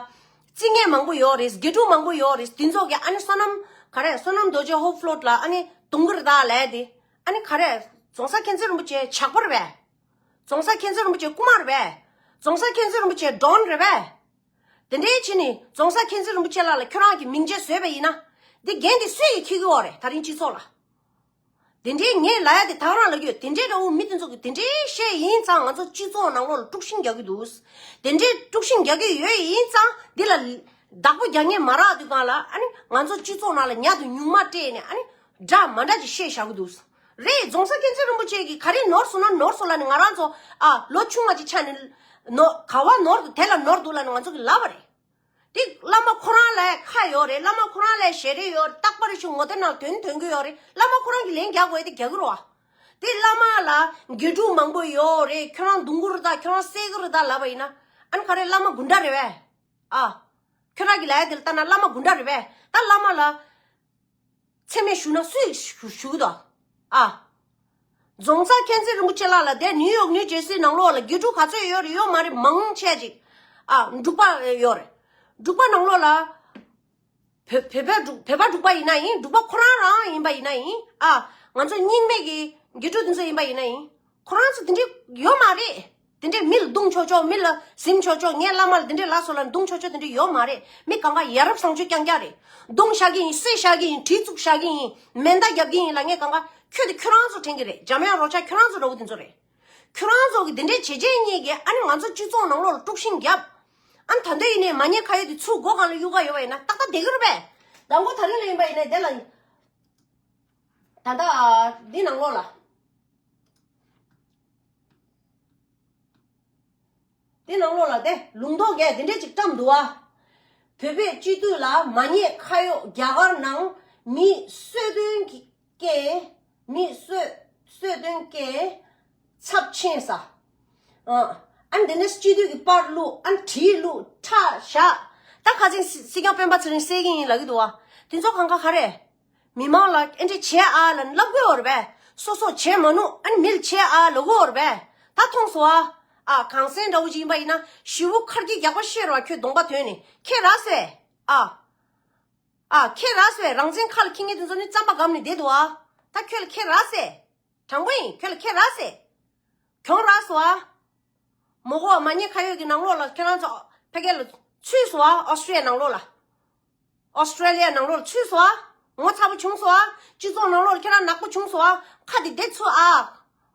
བརྩི་མཁན་མང་པོ་ཡོད་རེད། དགེ་ཕྲུག་མང་པོ་ཡོད་རེད། དེ་ཚོ་གས་ཨ་ནི་བསོད་ནམས་ག་རེ། བསོད་ནམས་རྡོ་རྗེ་ཧོབ་ཕློ་ལ་ཨ་ནི་རྡུང་གི་རེད་ད་ལབ་དེ། ཨ་ནི་ག་རེ། རྫོང་སར་མཁྱེན་བརྩེ་རིན་པོ་ཆེ་ཇག་པ་རེད་པས། རྫོང་སར་མཁྱེན་བརྩེ་རིན་པོ་ཆེ་རྐུ་མ་རེད་པས། རྫོང་སར་མཁྱེན་བརྩེ་རིན་པོ་ཆེ་ཌོན་རེད་པས། དེ་འདྲའི་ཕྱིར་ནི་རྫོང་སར་མཁྱེན་བརྩེ་རིན་པོ་ཆེ་ལགས་ལ་ཁྱོད་རང་གི་མིང་ཆད་བཟོས་པ་ཡིན་ན། འདི་འགན་དེ་སུས་ཀྱིས་འཁྱེར་གྱི་ཡོད་རེད། ད་རིང་སྤྱི་ཚོགས་ལ། དེ་འདྲའི་ངས་ལབ་ཡ་དེ་ད་རང་ལབ་ཀྱི་ཡོད། དེ་འདྲའི་འདྲ་བོ་མི་དེ་ཚོ་གིས་དེ་འདྲའི་བཤད་ཡིན་ཙང་ང་ཚོ་སྤྱི་ཚོགས་ནང་ལོགས་ལ་དཀྲུག་ཤིང་རྒྱག་གི་འདུག་དེ་འདྲའི་དཀྲུག་ཤིང་རྒྱག་གི་ཡོད་ཡིན་ཙང་འདི་ལ་བདག་པོ་རྒྱག་མཁན་མ་རག་དུས་གང་ལ་ཨ་ནི་ང་ཚོ་སྤྱི་ཚོགས་ནང་ལ་ཉག་དང་ཉུང་མ་སྤྲད་ནས་ཨ་ནི་འདྲ་མ་འདྲ་ཅིག་བཤད་བཞག་གི་འདུག་རེད། རྫོང་སར་མཁྱེན་བརྩེ་རིན་པོ་ཆེ་གིས་ག་རེ་ནོར་སོང་ན་ནོར་སོང་ལབ་ནས། ང་རང་ཚོ་ཨ་ལོ་ཆུང་བ་ཅིག་ཆགས་ནས་ནོ་ག་བ་ནོར་འདུག་དེ་ལ་ནོར་འདུག་ལབ་ནས་ང་ཚོ་གིས་ལབ་པ་རེད། དེ་བླ་མ་ཁོ་རང་ལ་ཁ་ཡོད་རེད། བླ་མ་ཁོ་རང་ལ་ཞལ་རས་ཡོད་རེད། རྟག་པར་ཞིག་ངོ་དེབ་ནང་དོན་དོན་གྱི་ཡོད་རེད། བླ་མ་ཁོ་རང་གིས་ལན་རྒྱག་དགོས་ཡ་དེ་རྒྱག་གི་རེད་པ། དེ་བླ་མ་ལ་དགེ་ཕྲུག་མང་པོ་ཡོད་རེད། ཁྱོད་རང་རྡུང་གི་རེད་ད། ཁྱོད་རང་བསད་ཀྱི་རེད་ད་ལབ་པ་ཡིན་ན། ཨ་ནི་ག་རེ། བླ་མ་དགུ་འདྲ་རེད་པས། ཨ། ཁྱོད་རང་གིས་ལབ་ཡ་དེ་ལ་ལྟ་ན་བླ་མ་དགུ་འདྲ་རེད་པས། ད་བླ་མ་ལ་མཚན་སྨད་ཞུ་ན་སུས་ཞུ་ཞུ་གི་འདུག་ཨ། རྫོང་སར་མཁྱེན་བརྩེ་རིན་པོ་ཆེ་ལགས་ལ་དེ་ནིའུ་ཡོག་ནིའུ་ཇར་སི་ནང་ལོགས་ལ་དགེ་ཕྲུག་ག་ཚོད་ཡོད་རེད། ཡོད་མ་རེད། མང་ཆེ་ཅིག་ཨ། འབྲུག་པ་ཡོད་རེད། འབྲུག་པ་ནང་ལོགས་ལ། བོད་བོད་པ་འབྲུག་བོད་པ་འབྲུག་པ་ཡིན་ན་ཡིན། འབྲུག་པ་ཁོ་རང་རང་ཡིན་པ་ཡིན་ན་ཡིན། ཨ། ང་ཚོ་རྙིང་མའི་གི་དགེ་ཕྲུག་དེ་ཚོ་ཡིན་པ་ཡིན་ན་ཡིན། ཁོ་རང་ཚོ་དེ་འདྲའི་ཡོད་མ་རེད། དེ་འདྲའི་མི་ལ་རྡུང་ཆོག་ཆོག་མི་ལ་ཟིན་ཆོག་ཆོག་ངའི་བླ་མ་ལ་དེ་འདྲའི་ལབ་སོང་ལབ་རྡུང་ཆོག་ཆོག་དེ་འདྲའི་ཡོད་མ་རེད། མི་གང་ག་ཡ་རབས་བཟང་སྤྱོད་རྐྱང་རྐྱང་རེད། རྡུང་བཞག་གི་ཡིན། བསད་བཞག་གི་ཡིན། གྲི་བཙུགས་བཞག་གི་ཡིན། མེ་མདའ་རྒྱབ་ཀྱི་ཡིན་ལབ་མཁན་གང་ག་ཁྱོད་དེ་ཁྱོད་རང་ཚོ་དྲན་གྱི་རེད། འཇམ་དབྱངས་རོགས་ཆགས་ཁྱོད་རང་ཚོ་འདྲ་བོ་དེ་ཚོ་རེད། ཁྱོད་རང་ཚོ་གི་དེ་འདྲའི་བྱས་རྗེས་གཉིས་ཀྱིས་ཨ་ནི་ང་ཚོ་སྤྱི་ཚོགས་ནང་ལོགས་ལ་དཀྲུག་ཤིང་བརྒྱབ། ཨ་ནི་ད་འདོད་ཡིན་ནའི་མ་ཉེས་ཁ་གཡོགས་དེ་ཚུར་སྒོ་སྒང་ལ་གཡུག་ག་ཡོད་པ་ཡིན་ན་ཏག་ཏག་བསྡད་ཀྱི་རེད་པས། མདང་དགོང་དེ་རིང་ལ་ཡིན་པ་ཡིན་ནའི་དེ་ལ་ད་ལྟ་འདི་ནང་ལོགས་ལ། དེ་ནང་ལོགས་ལ་དེ་ལུང་རྟོགས་འགས་དེ་འདྲས་ཅིག་བཀྲམ་འདུག་བ། བོད་པའི་སྤྱི་འཐུས་ལ་མ་ཉེས་ཁ་གཡོགས། རྒྱ་གར་ནང་མི་གསོད་དོན་གྱི་སྐད། མི་གསོད་གསོད་དོན་སྐད་ཚབས་ཆེན་ས། ཨ་ཨ་འདི་ནས་སྤྱི་འཐུས་ཀྱི་པར་བླུགས། ཨ་གྲི་བླུགས། ཁྲག་བཞག་ད་ཁ་སང་སྲིད་སྐྱོང་སྤེན་པ་ཚེ་རིང་བསད་ཀྱི་ཡིན་ལབ་ཀྱི་འདུག་བ། དེ་ཚོ་གང་ག་ག་རེ། མི་མང་ལ་ཨེ་འདྲ་བྱེད་ཨ་ལབ་ལབ་དགོས་ཡོད་རེད་པས། སོ་སོ་བྱེད་མ་ནུས་ཨ་ནི་མི་ལ་བྱེད་ཨ་ལབ་དགོས་ཡོད་རེད་པས། ད་མཐོང་སོང་ཨ། ཨ་གངས་སེང་འདྲ་བོ་ཅིག་ཡིན་པ་ཡིན་ན་ཞི་བོ་ཁར་གྱི་རྒྱག་པ་ཤེས་རོགས། ཁྱོད་གདོང་པ་དོན་ནི་ཁྱེད་ར་སེ། ཨ། ཨ་ཁྱེད་ར་སེ། རང་བཙན་ཁ་ལ་འཁྱེར་མཁན་དེ་ཚོ་ནི་རྩམ་པ་སྒམ་ནས་བསྡད་འདུག་ཨ། ད་ཁྱོད་ལ་ཁྱེད་ར་སེ། དྲང་པོ་ཡིན། ཁྱོད་ལ་ཁྱེད་ར་སེ། གྱོང་རག་སོང་ཨ། མོ་གོ་མ་ཉེས་ཁ་གཡོགས་ཀྱི་ནང་ལོགས་ལ་ཁྱེད་རང་ཚོ་ཕ་གི་ལ་ཚུད་སོང་ཨ། ཨོ་སི་ཀྲི་ལི་ཡ་ནང་ལོགས་ལ། ཨོ་སི་ཀྲི་ལི་ཡ་ནང་ལོགས་ལ་ཚུད་སོང་ཨ། ངོ་ཚ་པོ་བྱུང་སོང་ཨ། སྤྱི་ཚོགས་ནང་ལོགས་ལ་ཁྱེད་རང་ནག་པོ་བྱུང་སོང་ཨ། ཁ་དེ་བདེ་ཚུ་ཨ།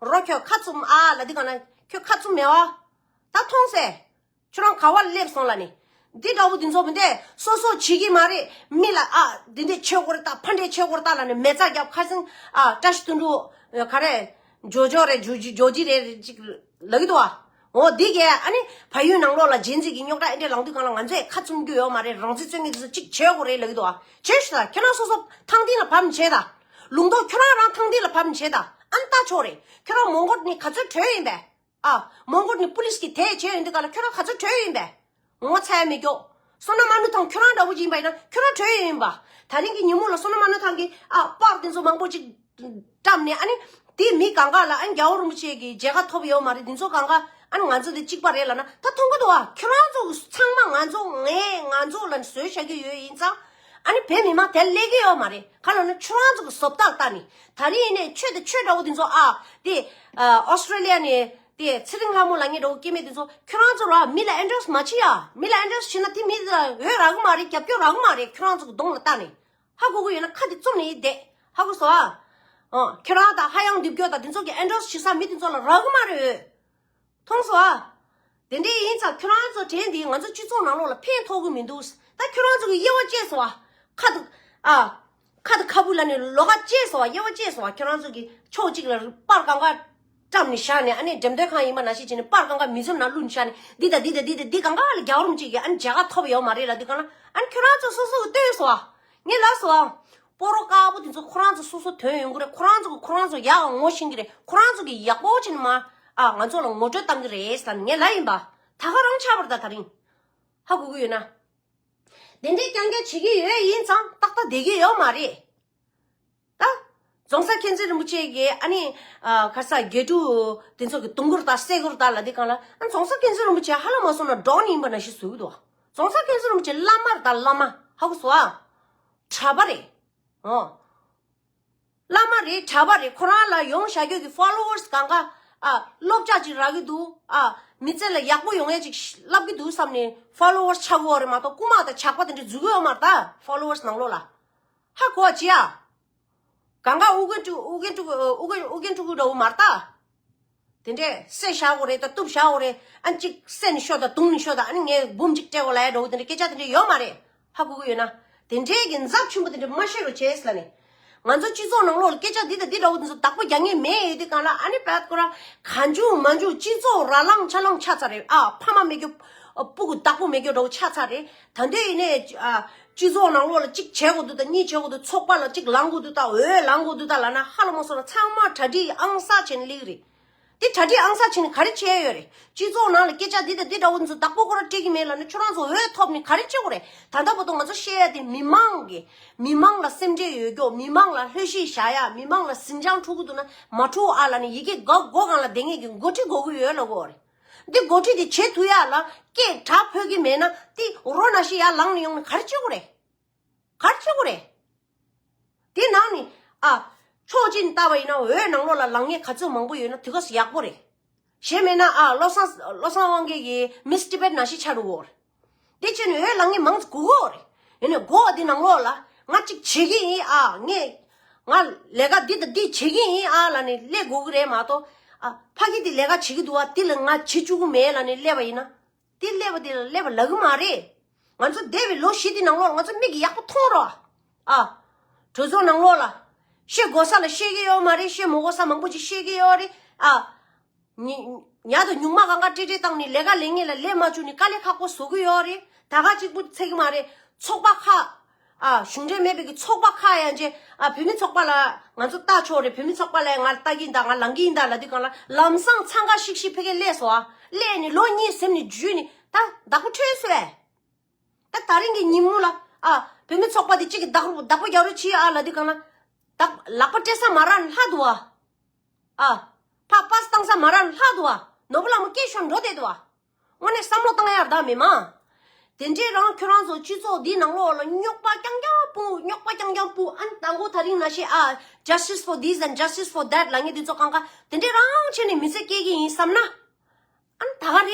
རོ་ཁྱོད་ཁ་བཙུམ་ཨ་ལབ་དུས་གང་ན་ཁྱོད་ཁ་བཙུམ་མེད་ཨ། ད་མཐོང་སེ། ཁྱོད་རང་ག་བ་ལ་སླེབས་སོང་ལབ་ནི། འདི་འདྲ་བོ་འདི་ཚོ་མི་འདུག་སོ་སོ་བྱེད་ཀྱི་མ་རེད། མི་ལ་ཨ་འདི་འདྲས་བྱེད་དགོས་རེད་ད། ཕ་འདྲས་བྱེད་དགོས་རེད་ད་ལབ་ནས་མེ་བཙའ་རྒྱབ། ཁ་སང་ཨ་བཀྲ་ཤིས་དོན་གྲུབ་ག་རེ་ཇོ་ཇོ་རེད། ཇོ་ཇི་ཇོ་ཇི་རེད་ཅིག་ལབ་ཀྱི་འདུག་ཨ། འོ་འདི་གས་ཨ་ནི་བལ་ཡུལ་ནང་ལོགས་ལ་ཇེན་ཟི་གི་རྙོག་དྲ་ཨེ་འདྲས་ལངས་དུས་གང་ལ་ང་ཚོས་ཁ་བཙུམ་རྒྱུ་ཡོད་མ་རེད། རང་བཙན་རྩོད་མཁན་འདི་ཚོ་ཅིག་བྱེད་དགོས་རེད་ལབ་ཀྱི་འདུག་ཨ། བྱེད་ཤི་ད། ཁྱེད་རང་སོ་སོ་ཐང་སྟེང་ལ་བབས་ནས་བྱེད་ད། ལུང་རྟོགས་ཁྱོད་རང་རང་ཐང་སྟེང་ལ་བབས་ནས་བྱེད་ད། ཨ་ནི་ལྟ་ཆོག་རེད། ཁྱོད་རང་མོན་གྷོ་ནས་ག་ཚོད་བྲོས་ཡིན་པས། ཨ། མོན་གྷོ་ནས་པུ་ལིས་ཀྱིས་དེད་བྱས་ཡོང་དུས་ག་ལ་ཁྱོད་རང་ག་ཚོད་བྲོས་ཡིན་པས། ངོ་ཚ་ཡ་མི་སྐྱོ། བསོད་ནམས་ཨ་ནུ་ཐང་ཁྱོད་རང་འདྲ་བོ་ཅིག་ཡིན་པ་ཡིན་ན་ཁྱོད་རང་བྲོས་ཡོད་ཡིན་པ། ད་རིང་གི་ཉིན་མོ་ལ་བསོད་ནམས་ཨ་ནུ་ཐང་གིས་ཨ་པར་དེ་ཚོ་མང་པོ་ཅིག་བཀྲམ་ནས་ཨ་ནི་དེ་མི་གང་ག་ལ་ཨ་ནི་རྒྱལ་བ་རིན་པོ་ཆེ་གི་མཇལ་ཁ་ཐོབ་ཡོད་མ་རེད། དེ་ཚོ་གང་ག་ཨ་ནི་ང་ཚོ་འདི་གཅིག་པ་རེད་ལབ་ན་ད་མཐོང་གི་འདུག་བ། ཁྱོད་རང་ཚོ་ཚང་མ་ང་ཚོ་ངས་ང་ཚོ་ལ་བཟོས་བཞག་གི་ཡོད་ཡིན་ཙང་ཨ་ནི་བོད་མི་མང་དེ་སླེབས་ཀྱི་ཡོད་མ་རེད། ག་ལབ་ན་ཁྱོད་རང་ཚོ་གི་བཟོ་ལྟ་ལྟ་ནི་ད་རིང་ཡིན་ནའི་ཆོས་དང་ཆོས་འདྲ་བོ་དེ་ཚོ་ཨ་དེ་ཨོ་སི་ཀྲི་ལི་ཡ་ནས། དེ་ཚེ་རིང་ལྷ་མོ་ལབ་མཁན་འདྲ་བོ་སྐྱེ་དམན་དེ་ཚོ་ཁྱོད་རང་ཚོ་ར་མི་ལ་ཨེན་ཌོར་སི་མ་བྱེད་ཡ། མི་ལ་ཨེན་ཌོར་སི་བྱེད་ན་དེ་མི་ལ་འོས་རག་གི་མ་རེད། རྒྱབ་སྐྱོར་རག་གི་མ་རེད། ཁྱོད་རང་ཚོ་གི་གདོང་ལ་བལྟ་ནས་ཧ་གོ་གི་ཡོད་ན་ཁ་དེ་བཙུམ་ནས་བསྡད། ཧ་གོ་སོང་ཨ། ཨ་ཁྱོད་རང་དང་ཧ་ཡང་འདེབས་སྐྱོར་དང་དེ་ཚོ་གི་ཨེན་ཌོར་སི་བྱེད་ས་མི་དེ་ཚོ་ལ་རག་གི་མ་རེད་འོས། མཐོང་སོང་ཨ། དེ་འདྲའི་ཡིན་ཙང་ཁྱོད་རང་ཚོ་དྲན་དེ་ང་ཚོ་སྤྱི་ཚོགས་ནང་ལོགས་ལ་ཕན་ཐོགས་གི་མི་འདུག་ད་ཁྱོད་རང་ཚོ་གི་དབྱེ་བ་བཅད་སོང་ཨ། ཁ་དང་ཨ། ཁ་དང་ཁ་སྤུ་ལ་ནི་ལོགས་ཀ་བཅད་སོང་བ། དབྱེ་བ་བཅད་སོང་བ། ཁྱོད་རང་ཚོ་གི་ཕྱོགས་གཅིག་ལ་པར་གང་ག་བཀྲམ་ནས་བཞག་ནས་ཨ་ནི་འགྲེམས་སྟོན་ཁང་ཡིན་པ་ནང་བཞིན་བྱས་ནས་པར་གང་ག་མིའུ་ཛིམ་ནང་བླུགས་ནས་བཞག་ནས་འདི་དང་འདི་དང་འདི་དང་འདི་གང་ག་ལ་རྒྱལ་བ་རིན་པོ་ཆེ་གིས་ཨ་ནི་མཇལ་ཁ་ཐོབ་ཡོད་མ་རེད་ལབ་དུས་གང་ལ་ཨ་ནི་ཁྱོད་རང་ཚོ་སོ་སོ་གི་ལྟོས་སོང་ཨ། ངས་ལབ་སོང་ཨ། སྤོ་རོ་དཀར་པོ་དེ་ཚོ་ཁོ་རང་ཚོ་སོ་སོ་དོན་ཡོང་གི་རེད། ཁོ་རང་ཚོ་གི་ཁོ་རང་ཚོ་ཡག་ངོ་ཤེས་ཀྱི་རེད། ཁོ་རང་ཚོ་གི་ཡག་པོ་བྱས་ནས་མ་ཨ་ང་ཚོ་ལ་ངོ་སྤྲོད་བཏང་གི་རེད་ཟེར་ནས་ངས་ལབ་ཡིན་པ། ད་ག་རང་ཆགས་པ་རེད་ད་དེ་རིང་། ཧ་གོ་གི་ཡོད་ན། དེ་འདྲའི་རྐྱང་རྐྱང་བྱེད་ཀྱི་ཡོད་ཡིན་ཙང་ཏག་ཏག་བསྡད་ཀྱི་ཡོད་མ་རེད། ད། རྫོང་སར་མཁྱེན་བརྩེ་རིན་པོ་ཆེ་གིས་ཨ་ནི། ཨ་ག་ས་དགེ་ཕྲུག་དེ་ཚོ་གི་དུང་དཀར་དང་སེ་གོལ་དང་ལབ་དུས་སྒང་ལ། ཨ་རྫོང་སར་མཁྱེན་བརྩེ་རིན་པོ་ཆེ་ཧ་ལམ་མ་སོང་ན་ཌོན་ཡིན་པ་ནང་བཞིན་བཟོ་གི་འདུག་རྫོང་སར་མཁྱེན་བརྩེ་རིན་པོ་ཆེ་བླ་མ་རེད་ད་བླ་མ། ཧ་གོ་སོང་ཨ། གྲྭ་པ་རེད། ཨོ། བླ་མ་རེད། གྲྭ་པ་རེད། ཁོ་རང་ལ་ཡོང་བཞག་རྒྱུ་གི་ཕོ་ལོ་ཝར་སི་གང་ག་ཨ་སློབ་གྲྭ་ཅིག་རག་གི་འདུག་ཨ་མི་ཚེ་ལ་ཡག་པོ་ཡོང་ཡས་ཅིག་བསླབ་ཀྱི་འདུག་བསམ་ནས་ཕོ་ལོ་ཝར་སི་ཆགས་ཀྱི་ཡོད་རེད་མ་གཏོགས་རྐུན་མ་དང་ཇག་པ་དེ་འདྲ་འཛུལ་གྱི་ཡོད་མ་རེད་ད་ཕོ་ལོ་ཝར་སི་ནང་ལོགས་ལ། ཧ་གོ་བ་ཅི་ཡ། གང་ག་ཨུ་རྒྱན་ཕྲུག་ཨུ་རྒྱན་ཕྲུག་ཨུ་རྒྱན་ཨུ་རྒྱན་ཕྲུག་འདྲ་བོ་མ་རེད་ད། དེ་འདྲས་བསད་བཞག་དགོས་རེད་ད་གཏུབ་བཞག་དགོས་རེད། ཨ་ནི་གཅིག་བསད་ནས་ཤོག་དང་བརྡུངས་ནས་ཤོག་དང་ཨ་ནི་ངས་འབུམ་གཅིག་སྤྲད་དགོས་ལབ་ཡ་འདྲ་བོ་དེ་འདྲས་སྐད་ཆ་དེ་འདྲས་ཡོད་མ་རེད། ཧ་གོ་གི་ཡོད་ན། དེ་འདྲས་ཀྱི་འཛབ་ཆེན་པོ་དེ་འདྲས་མ་བཤད་རོགས་བྱས་ལབ་ནས། ང་ཚོ་སྤྱི་ཚོགས་ནང་ལོགས་ལ་སྐད་ཆ་འདི་དང་འདི་འདྲ་བོ་དེ་ཚོ་བདག་པོ་རྒྱག་མཁན་མེད་ཡོད་དུས་སྒང་ལ་ཨ་ནི་བད་ཁོ་རང་གང་བྱུང་མང་བྱུང་སྤྱི་ཚོགས་ར་ལངས་ཆ་ལངས་ཆགས་ཚར་རེད། ཨ་ཕ་མ་མེད་རྒྱུ། ཨ་སྤུ་གུ་བདག་པོ་མེད་རྒྱུ་འདྲ་བོ་ཆགས་ཚར་རེད། ད་འདོད་ཡིན་ནས་ཨ། སྤྱི་ཚོགས་ནང་ལོགས་ལ་གཅིག་བྱེད་དགོས་འདུག་དང་གཉིས་བྱེད་དགོས་འདུག་ཚོགས་པ་ལ་གཅིག་ལངས་དགོས་འདུག་དང་འོས་ལངས་དགོས་འདུག་དང་ལབ་ན་ཧ་ལམ་མ་སོང་ན་ཚང་མ་གྲ་སྒྲིག་ཨང་གསར་བྱས་ནས་སླེབས་ཀྱི་རེད། དེ་གྲ་སྒྲིག་ཨང་གསར་བྱས་ནས་ག་རེ་བྱས་ཡོད་རེད། སྤྱི་ཚོགས་ནང་ལ་སྐད་ཆ་འདི་དང་འདི་འདྲ་བོ་འདི་ཚོ་བདག་པོ་ཁོ་རང་སྤྲད་ཀྱི་མེད་ལབ་ན་ཁྱོད་རང་ཚོ་འོས་ཐོབ་ནས་ག་རེ་བྱེད་དགོས་རེད། ད་ལྟ་བར་དུ་ང་ཚོ་བཤད་ཡ་དེ་མི་མང་གི་མི་མང་ལ་སེམས་ཁྲལ་ཡོད་རྒྱུ་མི་མང་ལ་ལྷོད་ཤིག་བཞག་ཡ་མི་མང་ལ་ཟིང་ཆ་འཁྲུག་གི་འདུག་ན་མ་འཁྲུག་ཨ་ལབ་ནས་ཡི་གེ་འགོ་སྒང་ལ་བསྡད་མཁན་གྱི་འགོ་ཁྲིད་དགོས་ཀྱི་ཡོད་ལབ་དགོས་རེད། འདི་འགོ་ཁྲིད་དེ་བྱེད་ཐུབ་ཡ་ལ་སྐད་གྲགས་ཕོད་ཀྱི་མེད་ན་དེ་རོ་ན་ཤི་ཡར་ལངས་ནས་ཡོང་ནས་ག་རེ་བྱེད་དགོས་རེད། ག་རེ་བྱེད་དགོས་རེད། དེ་ནང་ནས་ཨ། ཕྱོགས་གཅིག་ནས་བལྟས་པ་ཡིན་ན་འོས་ནང་ལོགས་ལ་ལངས་མཁན་ག་ཚོད་མང་པོ་ཡོད་ན་དེ་ག་ཚོད་ཡག་པོ་རེད། གཞན་མེད་ན་ཨ་བློ་བཟང་བློ་བཟང་དབང་རྒྱལ་གྱི་མིས་ཊི་བེཊ་ནང་བཞིན་ཆགས་འགྲོ་གི་ཡོད་རེད། དེ་བྱས་ནས་འོས་ལངས་མཁན་མང་ཙམ་དགོས་ཀྱི་ཡོད་རེད། ཡིན་ནའི་དགོས་པ་དེ་ནང་ལོགས་ལ་ང་གཅིག་བྱེད་ཀྱི་ཡིན་ཨ་ངས། ང་ལས་ཀ་འདི་དང་འདི་བྱེད་ཀྱི་ཡིན་ཨ་ལབ་ནས་སླེབས་དགོས་ཀྱི་རེད་མ་གཏོགས། ཨ་ཕ་གི་དེ་ལས་ཀ་བྱེད་ཀྱི་འདུག་ཨ་དེ་ལ་ང་བྱེད་བཅུག་གི་མེད་ལབ་ནས་སླེབས་པ་ཡིན་ན། དེ་སླེབས་པ་དེ་ལ་སླེབས་པ་ལབ་ཀྱི་མ་རེད། ང་ཚོ་འདས་པའི་ལོ་བཞི་དེ་ནང་ལོགས་ང་ཚོ་མིག་གིས་ཡག་པོ་མཐོང་རོགས། ཨ། གྲོས་ཚོགས་ནང་ལོགས་ལ། བཤད་དགོས་ས་ལ་བཤད་ཀྱི་ཡོད་མ་རེད། བཤད་མ་དགོས་ས་མང་པོ་ཅིག་བཤད་ཀྱི་ཡོད་རེད། ཨ། ཉི་ཉག་དང་ཉུང་མ་གང་ག་སྤྲེལ་སྤྲེལ་བཏང་ནས་ལས་ཀ་ལས་ངེས་ལ་ལས་མ་བཅུག་ནས་དཀའ་ལས་ཁག་པོ་བཟོ་གི་ཡོད་རེད། ད་ག་གཅིག་པུ་ཚད་ཀྱི་མ་རེད། ཚོགས་པ་ཁག་ཨ་གཞུང་འབྲེལ་མེད་པའི་གི་ཚོགས་པ་ཁག་ཡང་ཅེ་ཨ་བོད་མི་ཚོགས་པ་ལ་ང་ཚོ་ལྟ་ཆོག་རེད། བོད་མི་ཚོགས་པ་ལ་ང་ལྟ་གི་ཡིན་ད་ང་ལངས་གི་ཡིན་ད་ལབ་དུས་སྒང་ལ་ལམ་སང་འཚང་ཁ་ཤིག་ཤིག་ཕ་གིར་སླེབས་སོང་ཨ། སླེབས་ནས་ལོ་གཉིས་ཟིན་ནས་འཇུས་ནས་ད་བདག་པོ་འཕྲོད་སོང་ཨེ། ད་ད་རིང་གི་ཉིན་མོ་ལ་ཨ་བོད་མི་ཚོགས་པ་དེ་གཅིག་གི་བདག་པོ་བདག་པོ་རྒྱག་རོགས་བྱེད་ཨ་ལབ་དུས་སྒང་ལ་བདག་ལག་པ་སྤྲད་ས་མ་རག་ནས་ལྷག་འདུག་ཨ། ཨ། ཕ་པས་བཏང་ས་མ་རག་ལྷག་འདུག་ཨ། ནོར་བུ་ལྷ་མོ་སྐད་ཤོར་འགྲོ་བསྡད་འདུག་ཨ། དངོས་གནས་བསམ་བློ་བཏང་ཡར་ད་མི་མང་། དེ་འདྲའི་རང་ཁྱོད་རང་ཚོ་སྤྱི་ཚོགས་འདིའི་ནང་ལོགས་ལ་རྙོག་པ་རྐྱང་རྐྱང་སྤུ་རྙོག་པ་རྐྱང་རྐྱང་སྤུ་ཨ་ནི་དང་པོ་ད་རིང་ན་ཤི་ཨ་justice for this and justice for that་ལབ་མཁན་འདི་ཚོ་གང་ག་དེ་འདྲའི་རང་བྱས་ནས་མི་ཚེ་སྐྱེལ་གྱི་ཡིན་བསམ་ན། ཨ་ནི་ད་ག་རེད།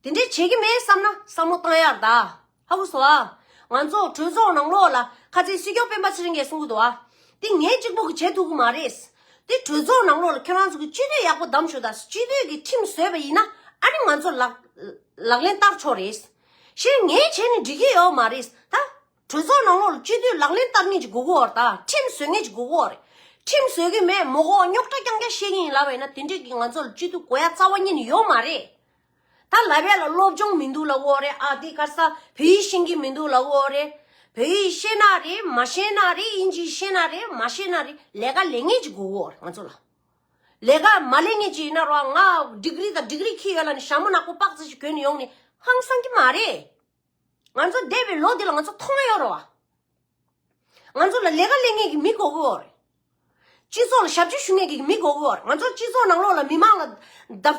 དེ་འདྲའི་བྱེད་ཀྱི་མེད་བསམ་ན་བསམ་བློ་བཏང་ཡར་ད། ཧ་གོ་སོང་ཨ། ང་ཚོ་གྲོས་ཚོགས་ནང་ལོགས་ལ་ཁ་ཚིག་སྲིད་སྐྱོང་སྤེན་པ་ཚེ་རིང་གིས་གསུང་གི་འདུག་ཨ། དེ་ངས་གཅིག་པོ་གིས་བྱེད་ཐུབ་ཀྱི་མ་རེད། དེ་གྲོས་ཚོགས་ནང་ལོགས་ལ་ཁྱོད་རང་ཚོ་གིས་སྤྱི་འཐུས་ཡག་པོ་བདམས་ཤོག་ད་སྤྱི་འཐུས་ཀྱིས་ཁྲིམས་བཟོས་པ་ཡིན་ན་ཨ་ནི་ང་ཚོ་ལག་ལག་ལེན་བསྟར་ཆོག་རེད། གཞན་ངས་བྱས་ནས་འགྲིག་གི་ཡོད་མ་རེད་ད། གྲོས་ཚོགས་ནང་ལོགས་ལ་སྤྱི་འཐུས་ལག་ལེན་བསྟར་མཁན་ཅིག་དགོས་ཀྱི་ཡོད་རེད་ད། ཁྲིམས་བཟོ་མཁན་ཅིག་དགོས་ཀྱི་ཡོད་རེད། ཁྲིམས་བཟོ་གི་མེད་མོ་གོ་རྙོག་དྲ་རྐྱང་རྐྱང་བཤད་མཁན་ཡིན་ལབ་པ་ཡིན་ན་དེ་འདྲས་ཀྱི་ང་ཚོ་ལ་སྤྱི་འཐུས་དགོས་ཡ་རྩ་བ་ཉིད་ནས་ཡོད་མ་རེད། ད་ལབ་ཡ་ལ་སློབ་སྦྱོང་མི་འདུག་ལབ་ཀྱི་ཡོད་རེད། ཨ་དེ་ག་རེ་ཟ་བོད་ཡིག་ཤེས་ཀྱི་མི་འདུག་ལབ་ཀྱི་ཡོད་རེད། བོད་ཡིག་ཤེས་ན་རེད་མ་ཤེས་ན་རེད་དབྱིན་ཇི་ཤེས་ན་རེད་མ་ཤེས་ན་རེད་ལས་ཀ་ལས་མཁན་ཅིག་དགོས་ཀྱི་ཡོད་རེད་ང་ཚོ་ལ། ལས་ཀ་མ་ལས་མཁན་ཅིག་ཡིན་ན་རོ་ང་ཌིག་རི་དང་ཌིག་རི་ཁྱེར་ཡོད་ལབ་ནས་ཞྭ་མོ་ནག་པོ་པག་ཙི་ཞིག་གྱོན་ནས་ཡོང་ནས་ཧང་སང་གི་མ་རེད། ང་ཚོ་འདས་པའི་ལོ་འདི་ལ་ང་ཚོ་མཐོང་ཡོད་རེད་བ། ང་ཚོ་ལ་ལས་ཀ་ལས་མཁན་གྱི་མི་དགོས་ཀྱི་ཡོད་རེད། སྤྱི་ཚོགས་ལ་ཞབས་ཕྱི་ཞུ་མཁན་གྱི་མི་དགོས་ཀྱི་ཡོད་རེད། ང་ཚོ་སྤྱི་ཚོགས་ནང་ལོགས་ལ་མི་མང་ལ་སྡབ་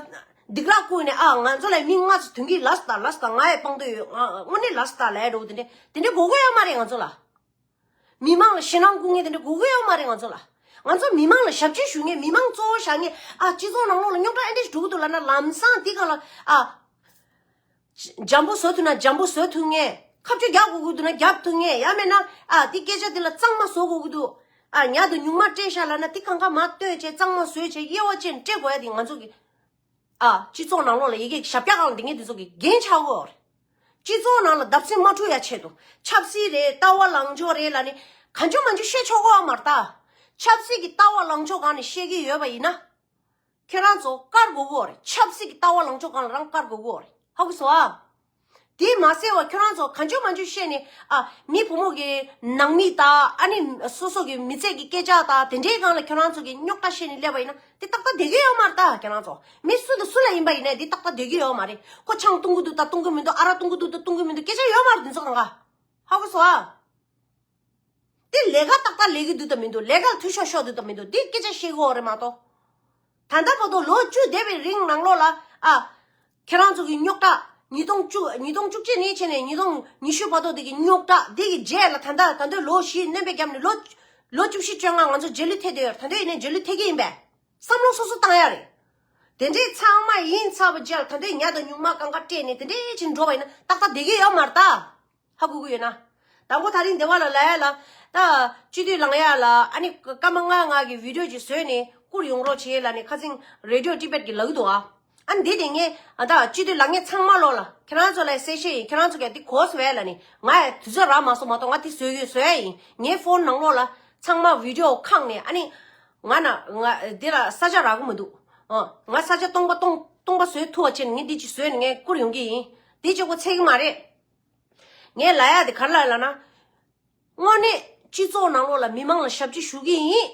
སྡིགས་ར་བསྐུལ་ནས་ཨ་ང་ཚོ་ལ་མི་ལྔ་ཙམ་ཐོན་གྱི་ལབ་སོང་ད་ལབ་སོང་ད་ང་ཡི་དཔང་དོད་ཡོད་ང་དངོས་གནས་ལབ་སོང་ད་ལབ་ཡ་འདྲ་བོ་དེ་འདྲས་དེ་འདྲས་དགོས་ཀྱི་ཡོད་མ་རེད་ང་ཚོ་ལ། མི་མང་ལ་ཞེད་སྣང་བསྐུལ་མཁན་དེ་འདྲས་དགོས་ཀྱི་ཡོད་མ་རེད་ང་ཚོ་ལ། ང་ཚོ་མི་མང་ལ་ཞབས་ཕྱི་ཞུ་མཁན་མི་མང་གཙོ་བོ་བཞག་མཁན་ཨ་སྤྱི་ཚོགས་ནང་ལོགས་ལ་རྙོག་དྲ་ཨེ་འདྲས་ཞིག་འགྲོ་གི་འདུག་ལབ་ན་ལམ་སང་དེ་སྒང་ལ་ཨ། འཇམ་པོ་བཟོ་ཐུབ་ན་འཇམ་པོ་བཟོ་ཐུབ་མཁན། ཁ་གཅོད་རྒྱག་དགོས་ཀྱི་འདུག་ན་རྒྱག་ཐུབ་མཁན། ཡང་མིན་ན་ཨ་དེ་སྐད་ཆ་དེ་ལ་གཙང་མ་བཟོ་དགོས་ཀྱི་འདུག་ཨ་ཉག་དང་ཉུང་མ་སྤྲད་ཤག་ལབ་ན་དེ་གང་ག་མར་བཏོན་བྱས་གཙང་མ་བཟོས་བྱས་དབྱེ་བ་ཕྱེ་ནས་སྤྲད་དགོས་ཡ་དེ་ང་ཚོ་གི་ཨ་སྤྱི་ཚོགས་ནང་ལོགས་ལ་ཡ་གི་ཞབས་བཀྱག་སྒང་ལ་འདི་ངས་འདི་ཚོ་གི་འགན་ཆགས་ཀྱི་ཡོད་རེད། སྤྱི་ཚོགས་ནང་ལ་བརྡབ་གསིག་མ་འཁྲུག་ཡ་ཆེད་དུ་ཆབ་སྲིད་རེད་ལྟ་བ་ལངས་ཕྱོགས་རེད་ལབ་ནས་གང་བྱུང་མང་བྱུང་བཤད་ཆོག་གི་ཡོད་མ་རེད་ད། ཆབ་སྲིད་ཀྱི་ལྟ་བ་ལངས་ཕྱོགས་སྒང་ནས་བཤད་ཀྱི་ཡོད་པ་ཡིན་ན། ཁྱེད་རང་ཚོ་བཀར་དགོས་ཀྱི་ཡོད་རེད། ཆབ་སྲིད་ཀྱི་ལྟ་བ་ལངས་ཕྱོགས་སྒང་ལ་རང་བཀར་དགོས་ཀྱི་ཡོད་རེད། ཧ་གོ་སོང་ཨ། དེ་མ་ཟད་བ་ཁྱོད་རང་ཚོ་གང་བྱུང་མང་བྱུང་བཤད་ནས་ཨ་མི་བུ་མོ་གི་ནང་མི་དང་ཨ་ནི་སོ་སོ་གི་མི་ཚེ་གི་སྐད་ཆ་དང་དེ་འདྲའི་སྒང་ལ་ཁྱོད་རང་ཚོ་གི་རྙོག་དྲ་བཤད་ནས་སླེབས་པ་ཡིན་ན་དེ་ཏག་ཏག་བསྡད་ཀྱི་ཡོད་མ་རེད་ད། ཁྱོད་རང་ཚོ་མི་སུ་དང་སུ་ལ་ཡིན་པ་ཡིན་ནའི་དེ་ཏག་ཏག་བསྡད་ཀྱི་ཡོད་མ་རེད། ཁོ་ཆང་བཏུང་གི་འདུག་ད་བཏུང་གི་མི་འདུག་ཨ་རག་བཏུང་གི་འདུག་ད་བཏུང་གི་མི་འདུག་སྐད་ཆ་ཡོད་མ་རེད། དེ་ཚོ་གང་ག་ཧ་གོ་སོང་ཨ། དེ་ལས་ཀ་ཏག་ཏག་ལས་ཀྱི་འདུག་དང་མི་འདུག་ལས་ཀ་ལ་འཐུས་ཤོར་ཤོར་འདུག་དང་མི་འདུག་དེ་སྐད་ཆ་བཤད་དགོས་རེད་མ་གཏོགས། ད་ལྟ་བར་དུ་ལོ་བཅུ་འདས་པའི་རིང་ནང་ལོགས་ལ་ཨ། ཁྱེད་རང་ཚོ་གི་རྙོག་དྲ་ཉིས་སྟོང་བཅུ། ཉིས་སྟོང་བཅུ་གཅིག་ནས་བྱས་ནས་ཉིས་སྟོང་ཉི་ཤུ་བར་དུ་དེ་གི་རྙོག་དྲ་དེ་གི་རྗེས་ལ་ད་ལྟ་ད་ལྟ་ལོ་བཞི་སྣོན་པའི་རྒྱབ་ནས་ལོ་ལོ་བཅུ་བཞི་བཅོ་ལྔ་ང་ཚོ་རྗེས་ལུས་ཐེབས་བསྡད་ཡོད་རེད། ད་ལྟ་ཡིན་ནའི་རྗེས་ལུས་ཐེབས་ཀྱི་ཡིན་པས། བསམ་བློ་སོ་སོ་བཏང་ཡ་རེད། དེ་འདྲའི་ཚང་མ་ཡིན་ཚར་བ་རྗེས་ལ་ད་ལྟའི་ཉ་དང་སྨྱུག་མ་གང་ག་སྤྲད་ནས་དེ་འདྲའི་ཕྱིན་འགྲོ་བ་ཡིན་ན་ཏག་ཏག་བསྡད་ཀྱི་ཡོད་མ་རེད་ད། ཧ་གོ་གི་ཡོད་ན། དང་པོ་ད་རིང་སྡེ་བ་ལ་ལ་ཡ་ལ། ད་སྤྱི་འཐུས་ལངས་ཡ་ལ་ཨ་ནི་སྐར་མ་ལྔ་ལྔ་གི་བི་ཌིའོ་ཅིག་བཟོས་ནས་བསྐུར་ཡོང་རོགས་བྱེད་ལ་ནི་ཁ་སང་རེ་ཌི་ཡོ་ཊི་བེཊ་གི་ལབ་ཀྱི་འདུག་ཨ། ཨ་ནི་འདི་དེ་ངས་ཨ་ད་སྤྱི་འཐུས་ལངས་མཁན་ཚང་མ་ལོག་ལ་ཁྱེད་རང་ཚོ་ལ་གསལ་བཤད་ཡིན། ཁྱེད་རང་ཚོ་གས་འདི་གོ་སོང་བས་ལ་ནི་ང་ཡ་དུས་ཚོད་རག་མ་སོང་མ་གཏོགས་ང་འདི་བཟོས་ཡོད་བཟོས་ཡ་ཡིན། ངའི་ཕོན་ནང་ལོག་ལ་ཚང་མ་བི་ཌིའོ་ཁང་ནས་ཨ་ནི་ང་ན་ང་འདི་ལ་ས་ཆ་རག་གི་མི་འདུག་ཨ་ང་ས་ཆ་སྟོང་པ་སྟོང་སྟོང་པ་བཟོས་ཐུབ་པ་བྱས་ནས་ངས་འདི་ཅིག་བཟོས་ནས་ངས་བསྐུར་ཡོང་གི་ཡིན། འདི་གཅིག་པོ་ཚད་གི་མ་རེད། ངས་ལབ་ཡ་དེ་ག་རེ་ལབ་ལབ་ན། དངོས་གནས་སྤྱི་ཚོགས་ནང་ལོགས་ལ་མི་མང་ལ་ཞབས་ཕྱི་ཞུ་གི་ཡིན།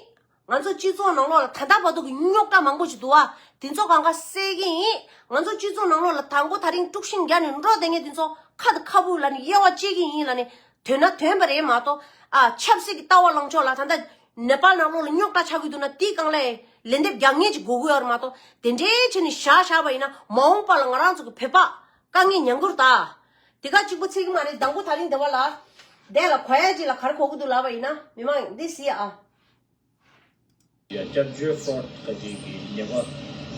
ང་ཚོ་སྤྱི་ཚོགས་ནང་ལོགས་ལ་ད་ལྟ་བར་དུ་གི་རྙོག་དྲ་མང་པོ་ཞིག་འདུག་བ། དེ་ཚོ་གང་ག་སེལ་གི་ཡིན། ང་ཚོ་སྤྱི་ཚོགས་ནང་ལོགས་ལ་དང་པོ་ད་རིང་དཀྲུག་ཤིང་རྒྱག་ནས་འགྲོ་བསྡད་མཁན་དེ་ཚོ་ཁ་དང་ཁ་སྤུ་ལ་ནི་དབྱེ་བ་ཕྱེ་གི་ཡིན་ལབ་ནས་དོན་ན་དོན་པ་རེད་མ་གཏོགས། ཨ་ཆབ་སྲིད་ཀྱི་ལྟ་བ་ལངས་ཕྱོགས་ལ་ད་ལྟ་ནེ་པཱལ་ནང་ལོགས་ལ་རྙོག་དྲ་ཆགས་ཀྱི་འདུག་ན་དེའི་སྒང་ལ་ལན་འདེབས་རྒྱག་མཁན་ཅིག་དགོས་ཀྱི་ཡོད་རེད་མ་གཏོགས། དེ་འདྲའི་བྱས་ནས་བཞག་བཞག་པ་ཡིན་ན་མ་འོངས་པ་ལ་ང་རང་ཚོ་གི་བོད་པ་དཀའ་ངལ་མྱངས་ཀྱི་རེད་ད། དེ་ག་གཅིག་པུ་ཚིག་གི་མ་རེད། དང་པོ་ད་རིང་སྡེ་བ་ལ། དེ་ལ་གོ་ཡ་གཅིག་ལ་ག་རེ་གོ་གི་འདུག་ལབ་པ་ཡིན་ན་མི་མང་འདི་ཟེར་ཨ། ཡ་སྐྱབས་བཅོལ་ཧྥོར་ཁ་ཅིག་གི་ཉེས་པ་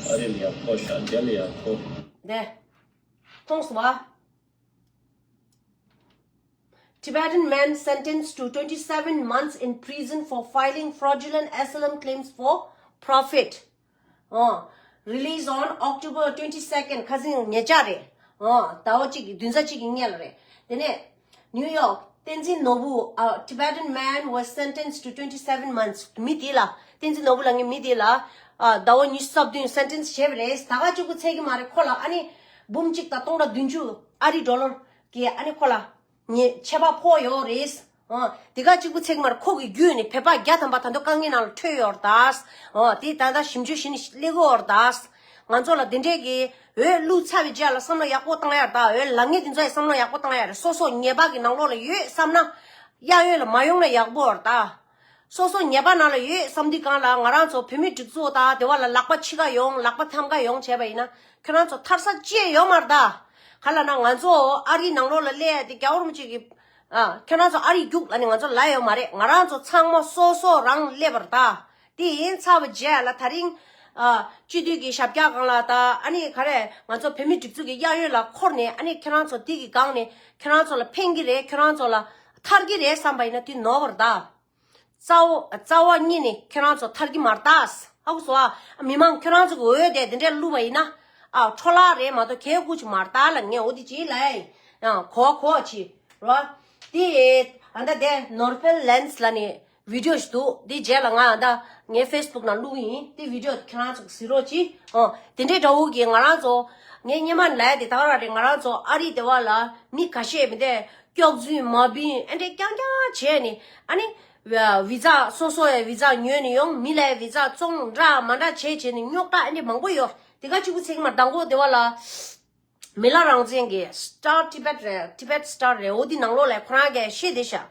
ཨ་རི་ལ་ཡ་ཕོག་ཤག་དེ་ལ་ཡ་ཕོག་དེ། མཐོང་སོང་བ། Tibetan man sentenced to twenty-seven months in prison for filing fraudulent asylum claims for profit. ཨོ། Release on October twenty-second. ཁ་སང་ཉེ་ཆར་རེད། ཨོ། ཟླ་བ་གཅིག་གི་བདུན་ཚན་གཅིག་གི་སྔོན་ལ་རེད། དེ་ནས་ནིའུ་ཡོག་བསྟན་འཛིན་ནོར་བུ། A Tibetan man was sentenced to twenty-seven months. མི་དེ་ལ་བསྟན་འཛིན་ནོར་བུ་ལབ་མཁན་མི་དེ་ལ་ཨ་ཟླ་བ་ཉི་ཤུ་རྩ་བདུན་སེན་ཊེན་སི་བྱས་པ་རེད། ད་ག་གཅིག་པུ་ཚད་ཀྱི་མ་རེད། ཁོ་ལ་ཨ་ནི་འབུམ་གཅིག་དང་སྟོང་ཕྲག་བདུན་ཅུ་ཨ་རི་ཌོ་ལར་གྱི་ཨ་ནི་ཁོ་ལ། ཉེས་ཆད་པ་ཕོག་ཡོད་རེད། ཨོ། དེ་ག་གཅིག་པུ་ཚེག་མར་ཁོ་གི་བརྒྱུད་ནས་བོད་པ་བརྒྱ་ཐམ་པ་ད་དུང་དཀའ་ངལ་ནང་ལ་འཕྲོད་ཡོད་རེད་ད། ཨོ། དེ་ད་ལྟ་ཞིབ་འཇུག་བྱས་ནས་སླེབས་ཀྱི་ཡོད་རེད་ད། ང་ཚོ་ལ་དེ་འདྲས་ཀྱི་འོས་བླུགས་ཚར་བའི་རྗེས་ལ་བསམ་བློ་ཡག་པོ་བཏང་ཡ་རེད་ད། འོས་ལངས་མཁན་དེ་ཚོ་ཡང་བསམ་བློ་ཡག་པོ་བཏང་ཡ་རེད། སོ་སོ་ཉེས་པ་གི་ནང་ལོགས་ལ་ཡོད་བསམ་ན། གཡས་གཡོན་ལ་མ་ཡོང་ན་ཡག་པོ་རེད་ད། སོ་སོ་ཉེས་པ་ནང་ལ་ཡོད་བསམ་དུས་སྒང་ལ་ང་རང་ཚོ་བོད་མི་སྒྲིག་འཛུགས་དང་དེ་བ་ལ་ལག་པ་ཕྱི་ཁ་ཡོང་ལག་པ་ཐམ་ཁ་ཡོང་བྱས་པ་ཡིན་ན་ཁྱོད་རང་ཚོ་ཐར་ས་ཅི་ཡང་ཡོད་མ་རེད་ད། ག་ལ་ན་ང་ཚོ་ཨ་རིའི་ནང་ལོགས་ལ་སླེབས་ཡ་དེ་རྒྱལ་བ་རིན་པོ་ཆེ་གི་ཨ་ཁྱོད་རང་ཚོ་ཨ་རིའི་རྒྱུགས་ལ་ནི་ང་ཚོ་ལ་ཡོད་མ་རེད། ང་རང་ཚོ་ཚང་མ་སོ་སོ་རང་སླེབས་པ་རེད་ད། དེ་ཡིན་ཚར་བ་རྗེས་ལ་ད་རིང་ཨ་སྤྱི་འཐུས་ཀྱི་ཞབས་བཀྱག་སྒང་ལ་ད་ཨ་ནི་ག་རེ་ང་ཚོ་བོད་མི་སྒྲིག་འཛུགས་ཀྱི་གཡས་གཡོན་ལ་འཁོར་ནས་ཨ་ནི་ཁྱོད་རང་ཚོ་དེ་གི་སྒང་ནས་ཁྱོད་རང་ཚོ་ལ་ཕན་གྱི་རེད། ཁྱོད་རང་ཚོ་ལ་ཐར་གྱི་རེད་བསམ་པ་ཡིན་ན་དེ་ནོར་བ་རེད་ད། རྩ་བ་རྩ་བ་ཉིད་ནས་ཁྱེད་རང་ཚོ་ཐར་གྱི་མ་རེད་ད། ཧ་གོ་སོང་ཨ། མི་མང་ཁྱེད་རང་ཚོ་གི་འོས་དེ་དེ་འདྲས་བླུགས་པ་ཡིན་ན། ཨ་འཕྲོ་བརླག་རེད་མ་གཏོགས་གལ་ཁུག་ཅིག་མ་རེད་ད་ལ་ངས་འོ་དེ་ཅིག་ལབ་ཡ་ཡིན། ཡང་གོ་བ་གོ་བ་ཅིག་རེད་བ། དེ་ཨ་ད་དེ་ནོར་ཕེལ་ལན་སི་ལབ་ནས་བི་ཌིའོ་ཞིག་འདུག་དེ་རྗེས་ལ་ང་ཨ་ད་ངའི་ཕེ་སི་བུག་ནང་བླུགས་ཡིན། དེ་བི་ཌིའོ་ཁྱེད་རང་ཚོ་གི་གཟིགས་རོགས་ཅིག་ཨོ་དེ་འདྲས་འདྲ་བོ་གི་ང་རང་ཚོ་ངའི་སྙེ་མ་ལབ་ཡ་དེ་ད་ག་རང་རེད། ང་རང་ཚོ་ཨ་རི་དེ་བ་ལ་མི་ཁ་ཤས་མི་དེ་སྐྱག་རྫུན་མ་བིན་ཨེ་འདྲས་རྐྱང་རྐྱང་བྱས་ནས་ཨ་ནི། བི་ཛ་སོ་སོ་ཡི་བི་ཛ་ཉོས་ནས་ཡོང་། མི་ལ་ཡི་བི་ཛ་བཙོང་འདྲ་མ་འདྲ་བྱས་བྱས་ནས་རྙོག་དྲ་ཨ་འདྲས་མང་པོ་ཡོད། དེ་ག་གཅིག་པུ་ཚིག་མ་དང་པོ་དེ་བ་ལ་མི་ལ་རང་བཙན་གྱི་Star Tibet རེད། Tibet Star རེད། འོ་དེ་ནང་ལོགས་ལ་ཁོ་རང་གིས་བཤད་བསྡད་ཤག་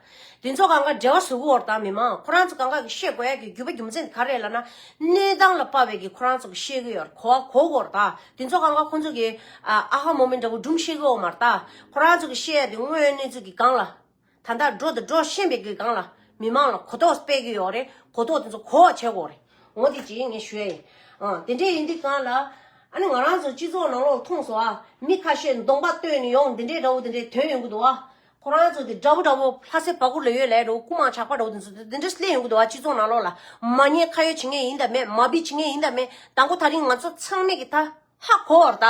དེ་ཚོ་གང་ག་འབྲེལ་བ་བཟོ་གི་ཡོད་རེད་ད། མི་མང་ཁོ་རང་ཚོ་གང་ག་གིས་བཤད་དགོས་ཡ་གི་རྒྱུ་པ་རྒྱུ་མཚན་ག་རེ་ལབ་ན་གནས་སྟངས་ལ་དཔག་པའི་གི་ཁོ་རང་ཚོ་གིས་བཤད་གི་ཡོད་རེད། གོ་བ་གོ་གི་ཡོད་རེད་ད། དེ་ཚོ་གང་ག་ཁོ་ཚོ་གིས་ཨ་ཧ་མོ་མེན་འདྲ་བོ་སྒྲུང་བཤད་གི་ཡོད་མ་རེད་ད། ཁོ་རང་ཚོ་གིས་བཤད་ཡ་དེ་དངོས་ཡོད་གནས་ཚུལ་གྱི་སྒང་ལ། ད་ལྟ་འགྲོ་དང་འགྲོ་ཤེས་པའི་གི་སྒང་ལ་མི་མང་ལ་གོ་རྟོགས་སྤེལ་གི་ཡོད་རེད། གོ་རྟོགས་དེ་ཚོ་གོ་བ་བྱེད་དགོས་རེད། འོ་དེ་ཅིག་ངས་ཞུ་ཡ་ཡིན། ཨ་དེ་འདྲས་ཡིན་དུས་སྒང་ལ་ཨ་ནི་ང་རང་ཚོ་སྤྱི་ཚོགས་ནང་ལོགས་མཐོང་སོང་ཨ། མི་ཁ་ཤས་གདོང་པ་སྟོན་ནས་ཡོང་དེ་འདྲས་འདྲ་བོ་དེ་འདྲས་ཐོན་ཡོང་གི་འདུག་ཨ། ཁོ་རང་ཚོ་དེ་འདྲ་བོ་འདྲ་བོ་ལྷ་སའི་བ་གུར་ལ་ཡོད་ལས་འདྲ་བོ་རྐུ་མ་ཇག་པ་འདྲ་བོ་དེ་ཚོ་དེ་འདྲས་སླེབས་ཡོང་གི་འདུག་ཨ། སྤྱི་ཚོགས་ནང་ལོགས་ལ་མ་ཉེས་ཁ་གཡོགས་བྱེད་མཁན་ཡིན་དང་མེད། མ་བི་བྱེད་མཁན་ཡིན་དང་མེད། དང་པོ་ད་རིང་ང་ཚོ་ཚང་མས་གི་ད། ཧ་གོ་བར་ད།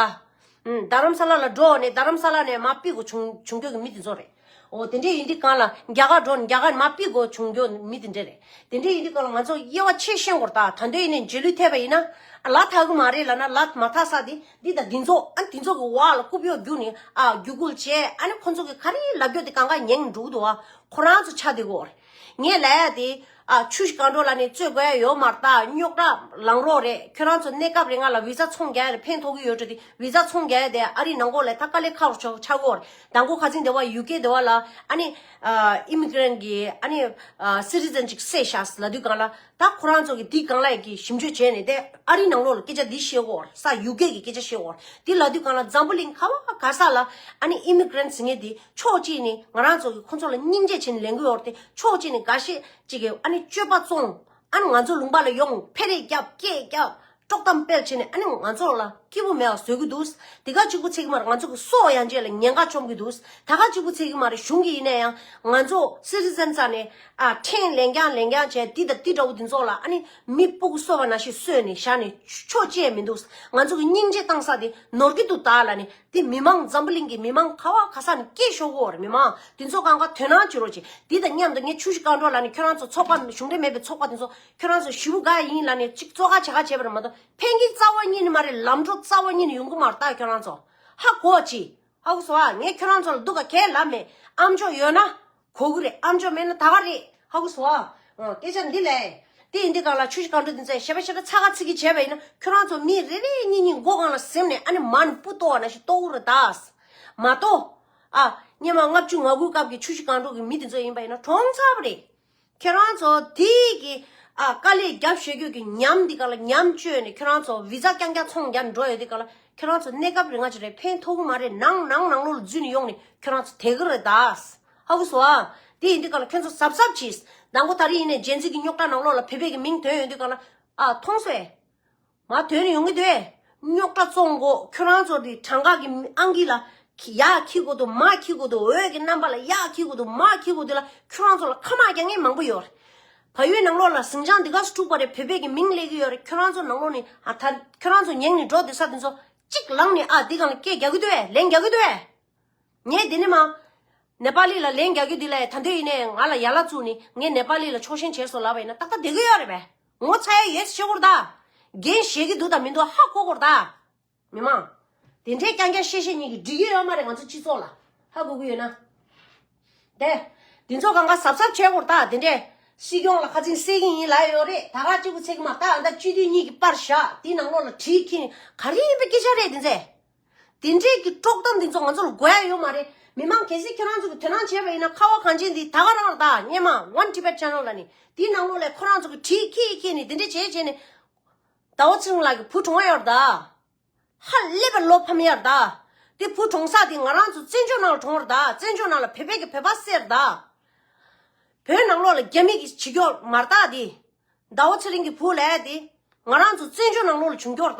ཨུམ། རྡ་རམ་ས་ལ་ལ་འགྲོ་ནས་རྡ་རམ་ས་ལ་ནས་མ་པི་གོ་བྱུང་བྱུང་རྒྱུ་གི་མི་དེ་ཚོ་རེད། འོ་དེ་འདྲས་ཡིན་དུས་གང་ལ་རྒྱ་གར་འགྲོ་ནས་རྒྱ་གར་མ་ཕྱིན་དགོས་བྱུང་རྒྱུ་མི་དེ་འདྲས་རེད། དེ་འདྲས་ཡིན་དུས་གང་ལ་ང་ཚོ་དབྱེ་བ་ཕྱེ་ཤེས་དགོས་རེད། ད་ད་འདོད་ཡིན་ནས་རྗེས་ལུས་ཐེབས་པ་ཡིན་ན་ལ་ཐག་གི་མ་རེད་ལབ་ན་ལ་མ་ཐག་ས་དེ་འདི་དང་འདི་ཚོ་ཨ་འདི་ཚོ་གི་བར་ལ་རྐུབ་གཡོག་རྒྱུག་ནས་ཨ་རྒྱུག་སྐུལ་བྱས། ཨ་ནི་ཁོ་ཚོ་གི་ག་རེ་ལབ་རྒྱུ་དེ་གང་ག་ཉན་འགྲོ་གི་འདུག་ཨ། ཁོ་རང་ཚོ་ཆགས་བསྡད་ཀྱི་ཡོད་རེད། ངས་ལབ་ཡ་དེ། ཨ་ཆུ་བཞི་སྒང་དྲུག་ལ་ནི་རྩོད་དགོས་ཡ་ཡོད་མ་རེད། ད་རྙོག་དྲ་ལངས་རོགས་རེད། ཁྱོད་རང་ཚོ་གནས་སྐབས་རིང་ང་ལ་བི་ཛ་ཚོང་རྒྱག་ཡ་ལ་ཕན་ཐོགས་ཀྱི་ཡོད་འགྲོ་དེ། བི་ཛ་ཚོང་རྒྱག་ཡ་དེ་ཨ་རིའི་ནང་ལོགས་ལ་ད་དཀའ་ལས་ཁག་པོ་ཆགས་ཆགས་ཀྱི་ཡོད་རེད། དང་པོ་ཁ་སང་དེ་བ་ཡུ་ཀེ་དེ་བ་ལ་ཨ་ནི་ཨ་ཨི་མི་གྷི་རན་གི་ཨ་ནི་ཨ་སི་ཊི་ཛན་ཅིག་བསད་ཤག་ལབ་དུས་སྒང་ལ། ད་ཁོ་རང་ཚོ་གི་དེའི་སྒང་ལ་ཡ་གི་ཞིབ་འཇུག་བྱས་ནས་དེ་ཨ་རིའི་ནང་ལོགས་ལ་སྐད་ཆ་འདི་བཤད་ཀྱི་ཡོད་རེད། ས་ཡུ་ཀེ་གི་སྐད་ཆ་བཤད་ཀྱི་ཡོད་རེད། དེ་ལབ་དུས་སྒང་ལ་འཛམ་བུ་གླིང་ག་བ་ག་ས་ལ་ཨ་ནི་ཨི་མི་གྷི་རན་ཟེར་མཁན་དེ་ཕྱོགས་གཅིག་ནས་ང་རང་ཚོ་གི་ཁོ་ཚོ་ལ་སྙིང་རྗེ་བྱས་ནས་ལེན་གྱི་ཡོད་རེད་དེ། ཕྱོགས་གཅིག་ནས་འགའ་ཤས་ཅིག་གིས་ཨ་ནི་སྤྱོད་པ་བཙོང་། ཨ་ནི་ང་ཚོ་ལུང་པ་ལ་ཡོང་། འཕེན་རེས་རྒྱབ། སྐད་རྒྱབ། དཀྲོག་གཏམ་སྤེལ་བྱས་ནས་ཨ་ནི་ང་ཚོ་ལ་སྐྱིད་པོ་མེད་པ་བཟོ་གི་འདུག། དེ་ག་གཅིག་པུ་ཚད་ཀྱི་མ་རེད། ང་ཚོ་གི་སྲོག་ཡན་ཆད་ལ་ཉེན་ཁ་བཅོམ་གྱི་འདུག། ད་ག་གཅིག་པུ་ཚད་ཀྱི་མ་རེད། གཞུང་གི་ཡིན་ན་ཡང་ང་ཚོ་སི་ཊི་ཛན་རྩ་ནས་ཨ་ཕྲན་ལེན་རྐྱང་ལེན་རྐྱང་བྱས། འདི་དང་འདི་འདྲ་བོ་འདི་ཚོ་ལ་ཨ་ནི་མི་སྤུ་གུ་གསོ་བ་ནང་བཞིན་གསོས་ནས་བཞག་ནས་ཆོ་ཅི་ཡང་མི་འདུག། ང་ཚོ་གི་སྙིང་རྗེ་བཏང་ས་དེ་ནོར་གྱི་འདུག་ད་ལབ་ནས། དེ་མི་མང་འཛམ་བུ་གླིང་གི་མི་མང་ག་བ་ག་ས་ནས་སྐད་ཤོར་གྱི་ཡོད་རེད། མི་མང་དེ་ཚོ་གང་ག་དོ་སྣང་བྱེད་རོགས་བྱེད། དེ་དང་མཉམ་དུ་ངས་ཆུ་བཞི་སྒང་དྲུག་ལ་ནི་ཁྱོད་རང་ཚོ་ཚོགས་པ་གཞུང་འབྲེལ་མེད་པའི་ཚོགས་པ་དེ་ཚོ་ཁྱོད་རང་ཚོ་ཞེ་པོ་དགའ་ཡིན་ལབ་ནས་གཅིག་བཙོག་ཁ་བྱེད་ཁ་བྱས་པ་རེད་མ་གཏོགས། ཕན་གྱི་རྩ་བ་ཉིད་ནས་མ་རེད། ལམ་འགྲོ་རྩ་བ་ཉིད་ནས་ཡོང་གི་མ་རེད། ད་ཁྱོད་རང་ཚོ་ཧ་གོ་ཅི། ཧ་གོ་སོང་ཨ། ངས་ཁྱོད་རང་ཚོ་ལ་སྡུག་ག་གས་ལབ་མེད། ཨ་མཆོག་ཡོད་ན་གོ་གི་རེད། ཨ་མཆོག་མེད་ན་ད་ག་རེད། ཧ་གོ་སོང་ཨ། ཨ་སྐད་ཆ་འདི་ལས། དེ་ཡིན་དུས་སྒང་ལ་ཆུ་བཞི་སྒང་དྲུག་འདི་ཚོས་ཞེ་པོ་ཞེ་པོ་ཚ་ཁ་ཚིག་གི་བྱས་པ་ཡིན་ན། ཁྱོད་རང་ཚོ་མི་རེ་རེ་གཉིས་གཉིས་མགོ་སྒང་ལ་ཟིམ་ནས་ཨ་ནི་མ་ཎི་སྤུ་གཏོར་བ་ནང་བཞིན་གཏོར་གྱི་རེད་ད། མ་གཏོགས། ཨ། སྔོན་མ་ལྔ་བཅུ་ང་དགུ་སྐབས་ཀྱི་ཆུ་བཞི་སྒང་དྲུག་གི་མི་དེ་ཚོ་ཡིན་པ་ཡིན་ན་གྲོངས་ཚར་བ་རེད། ཁྱེད་རང་ཚོ་དེ་གི་ཨ་དཀའ་ལས་རྒྱབ་བཞག་རྒྱུ་གི་ཉམས་འདི་ག་ལ་ཉམས་བཅོས་ནས། ཁྱེད་རང་ཚོ་བི་ཛ་རྐྱང་རྐྱང་ཚོང་རྒྱག་འགྲོ་ཡོད་དེ་ག་ལ། ཁྱེད་རང་ཚོ་གནས་སྐབས་རིང་ང་ཅི་རེད་ཕན་ཐོགས་གི་མ་རེད། ནང་ནང་ནང་ལོགས་ལ་འཛུལ་ནས་ཡོང་ནས་ཁྱེད་རང་ཚོ་དེ་གི་རེད་ད། ཧ་གོ་སོང་ཨ། དེ་ཡིན་དུས་ག་ལ་ཁྱོད་ཚོ་གཟབ་གཟབ་གྱིས། དང་པོ་ད་རེས་ཡིན་ནས་ཇེན་ཛི་གི་རྙོག་དྲ་ནང་ལོགས་ལ་བོད་པའི་གི་མིང་ཐོན་ཡོང་དུས་ག་ལ། ཨ་མཐོང་སོང་ཨེ། མ་དོན་ཡོང་གི་འདུག་ཨེ། རྙོག་དྲ་བཙོང་གོ། ཁྱོད་རང་ཚོ་དེ་གྲངས་ཀ་གི་ཨང་ཀི་ལ་ཡར་འཁྱེར་དགོས་འདུག། མར་འཁྱེར་དགོས་འདུག། འོད་ཀྱི་རྣམ་པ་ལ་ཡར་འཁྱེར་དགོས་འདུག། མར་འཁྱེར་དགོས་འདུག་ལ། ཁྱོད་རང་ཚོ་ལ་ཁ་མ་རྒྱག་མཁན་མང་པོ་ཡོད་རེད། བལ་ཡུལ་ནང་ལོགས་ལ་ཟིང་ཆ་འདི་ག་སུ་འཁྲུག་པ་རེད། བོད་པའི་གི་མིང་སླེབས་ཀྱི་ཡོད་རེད། ཁྱོད་རང་ཚོ་ནང་ལོགས་ནས་ཨ་ད་ཁྱོད་རང་ཚོ་ཉན་ནས་འགྲོ་བསྡད་ས་དེ་ཚོ་གཅིག་ལངས་ནས་ཨ་འདི་སྒང་ལ་སྐད་རྒྱག་གི་འདུག་ཨེ། ལན་རྒྱག་གི་འདུག་ཨེ། ངས་འདི་ནས་མ། ནེ་པ་ལི་ལ་ལན་རྒྱག་རྒྱུ་འདི་ལ་ཡ། ད་འདོད་ཡིན་ནས་ང་ལ་ཡ་ལ་བཙུགས་ནས་ངས་ནེ་པ་ལི་ལ་ཕྱོགས་ཞེན་བྱས་སོང་ལབ་པ་ཡིན་ན་ཏག་ཏག་བསྡད་ཀྱི་ཡོད་རེད་པས། ངོ་ཚ་ཡ་ཡོད་ཤེས་དགོས་རེད་ད། འགན་བཞེས་ཀྱི་འདུག་དང་མི་འདུག་ཧ་གོ་དགོས་རེད་ད། མི་མང་། དེ་འདྲའི་རྐྱང་རྐྱང་བཤད་བཤད་ཉིད་ཀྱིས་འགྲིག་གི་ཡོད་མ་རེད། ང་ཚོ་སྤྱི་ཚོགས་ལ་ཧ་གོ་གི་ཡོད་ན། དེ། འདི་ཚོ་གང་ག་གཟབ་གཟབ་བྱེད་དགོས་རེད་ད། དེ་འདྲས། སྲིད་སྐྱོང་ལ་ཁ་ཚིག་གསོད་ཀྱི་ཡིན་ལབ་ཡོད་རེད། ད་ག་གཅིག་པུ་ཚེག་མ་ད་ཨ་ད་སྤྱི་འཐུས་གཉིས་ཀྱི་པར་བཞག། དེའི་ནང་ལོགས་ལ་བྲིས་ཁྱེར་ནས་ག་རེ་ཡིན་པའི་སྐད་ཆ་རེད་དེ་ཚོ། དེ་འདྲས་ཀྱི་དཀྲོག་གཏམ་འདི་ཚོ་ང་ཚོ་ལ་དགོས་ཡ་ཡོད་མ་རེད། མི་མང་གལ་སྲིད་ཁྱེད་རང་ཚོ་གི་དོ་སྣང་བྱས་པ་ཡིན་ན་ཁ་བ་གངས་ཅན་འདི་ད་ག་རང་རེད་ད། སྔོན་མ་One Tibet Channel ལ་ནི་དེའི་ནང་ལོགས་ལ་ཁོ་རང་ཚོ་གི་བྲིས་ཁྱེར་ཁྱེར་ནས་དེ་འདྲས་བྱས་བྱས་ནས། ཟླ་བ་ཚེ་རིང་ལགས་ཀྱི་བུ་གྲོངས་ཡོད་རེད་ད། ཧ་ལས་པའི་བློ་ཕམ་ཡོད་རེད་ད། དེ་བུ་གྲོངས་ས་དེ་ང་རང་ཚོ་བཙན་བྱོལ་ནང་ལ་གྲོངས་རེད་ད། བཙན་བྱོལ་ནང་ལ་བོད་པའི་གི་བོད་པ་བསད་རེད་ད། བོད་ནང་ལོགས་ལ་རྒྱ་མི་གི་བྱེད་སྐྱོ་མ་རེད་ད་དེ། ཟླ་བ་ཚེ་རིང་གི་བུ་ལབ་ཡ་དེ། ང་རང་ཚོ་བཙན་བྱོལ་ནང་ལོགས་ལ་བྱུང་སྐྱོ་རེད་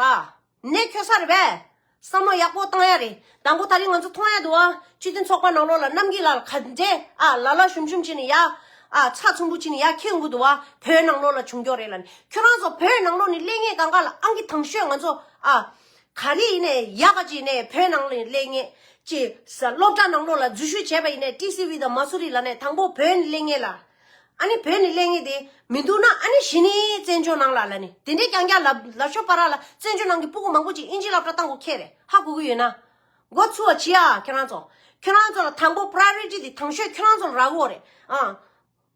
ད། ནད་ཁྱོད་ས་རེད་པས། བསམ་བློ་ཡག་པོ་བཏང་ཡ་རེད། དང་པོ་ད་རིང་ང་ཚོ་མཐོང་ཡ་འདུག་ཨ། སྤྱི་མཐུན་ཚོགས་པ་ནང་ལོགས་ལ་རྣམ་རྒྱལ་ལགས་ལ་ག་འདྲས་ཨ་ལ་ལ་ཞུམ་ཞུམ་བྱས་ནས་ཡ། ཨ་ཚགས་ཚུད་པོ་བྱས་ནས་ཡ་འཁྱེར་ཡོང་གི་འདུག་ཨ། བོད་ནང་ལོགས་ལ་བྱུང་སྐྱོ་རེད་ལབ་ནས། ཁྱོད་རང་ཚོ་བོད་ནང་ལོགས་ནས་སླེབས་མཁན་གང་ག་ལ་ཨང་ཀི་དང་ཤོས་ང་ཚོ་ཨ། ག་རེ་ཡིན་ནས་ཡག་ག་ཅིག་ནས་བོད་ནང་ལ་སླེབས་མཁན་ཅིག་ས་སློབ་གྲྭ་ནང་ལོགས་ལ་འཛུལ་ཞུགས་བྱས་པ་ཡིན་ནས་ཊི་སི་ཝི་དང་མ་སུ་རི་ལབ་ནས་དང་པོ་བོད་ནས་སླེབས་མཁན་ལ། ཨ་ནི་བོད་ནས་སླེབས་མཁན་དེ་མི་འདུག་ན་ཨ་ནི་གཞི་ནས་བཙན་བྱོལ་ནང་ལ་ལབ་ནས་དེ་འདྲའི་རྐྱང་རྐྱང་ལབ་ལབ་ཤོག་པ་ར་ལ། བཙན་བྱོལ་ནང་གི་སྤུ་གུ་མང་པོ་ཅིག་ཨིན་ཇི་སློབ་གྲྭ་བཏང་དགོས་ཁེལ་རེད། ཧ་གོ་གི་ཡོད་ན། མགོ་ཚུགས་པ་བྱེད་ཨ། ཁྱེད་རང་ཚོ། ཁྱེད་རང་ཚོ་ལ་དང་པོ་པ་རའི་ཡོ་རི་ཊི་དེ་དང་ཤོས་ཁྱེད་རང་ཚོ་ལ་རག་གི་ཡོད་རེད་ཨ།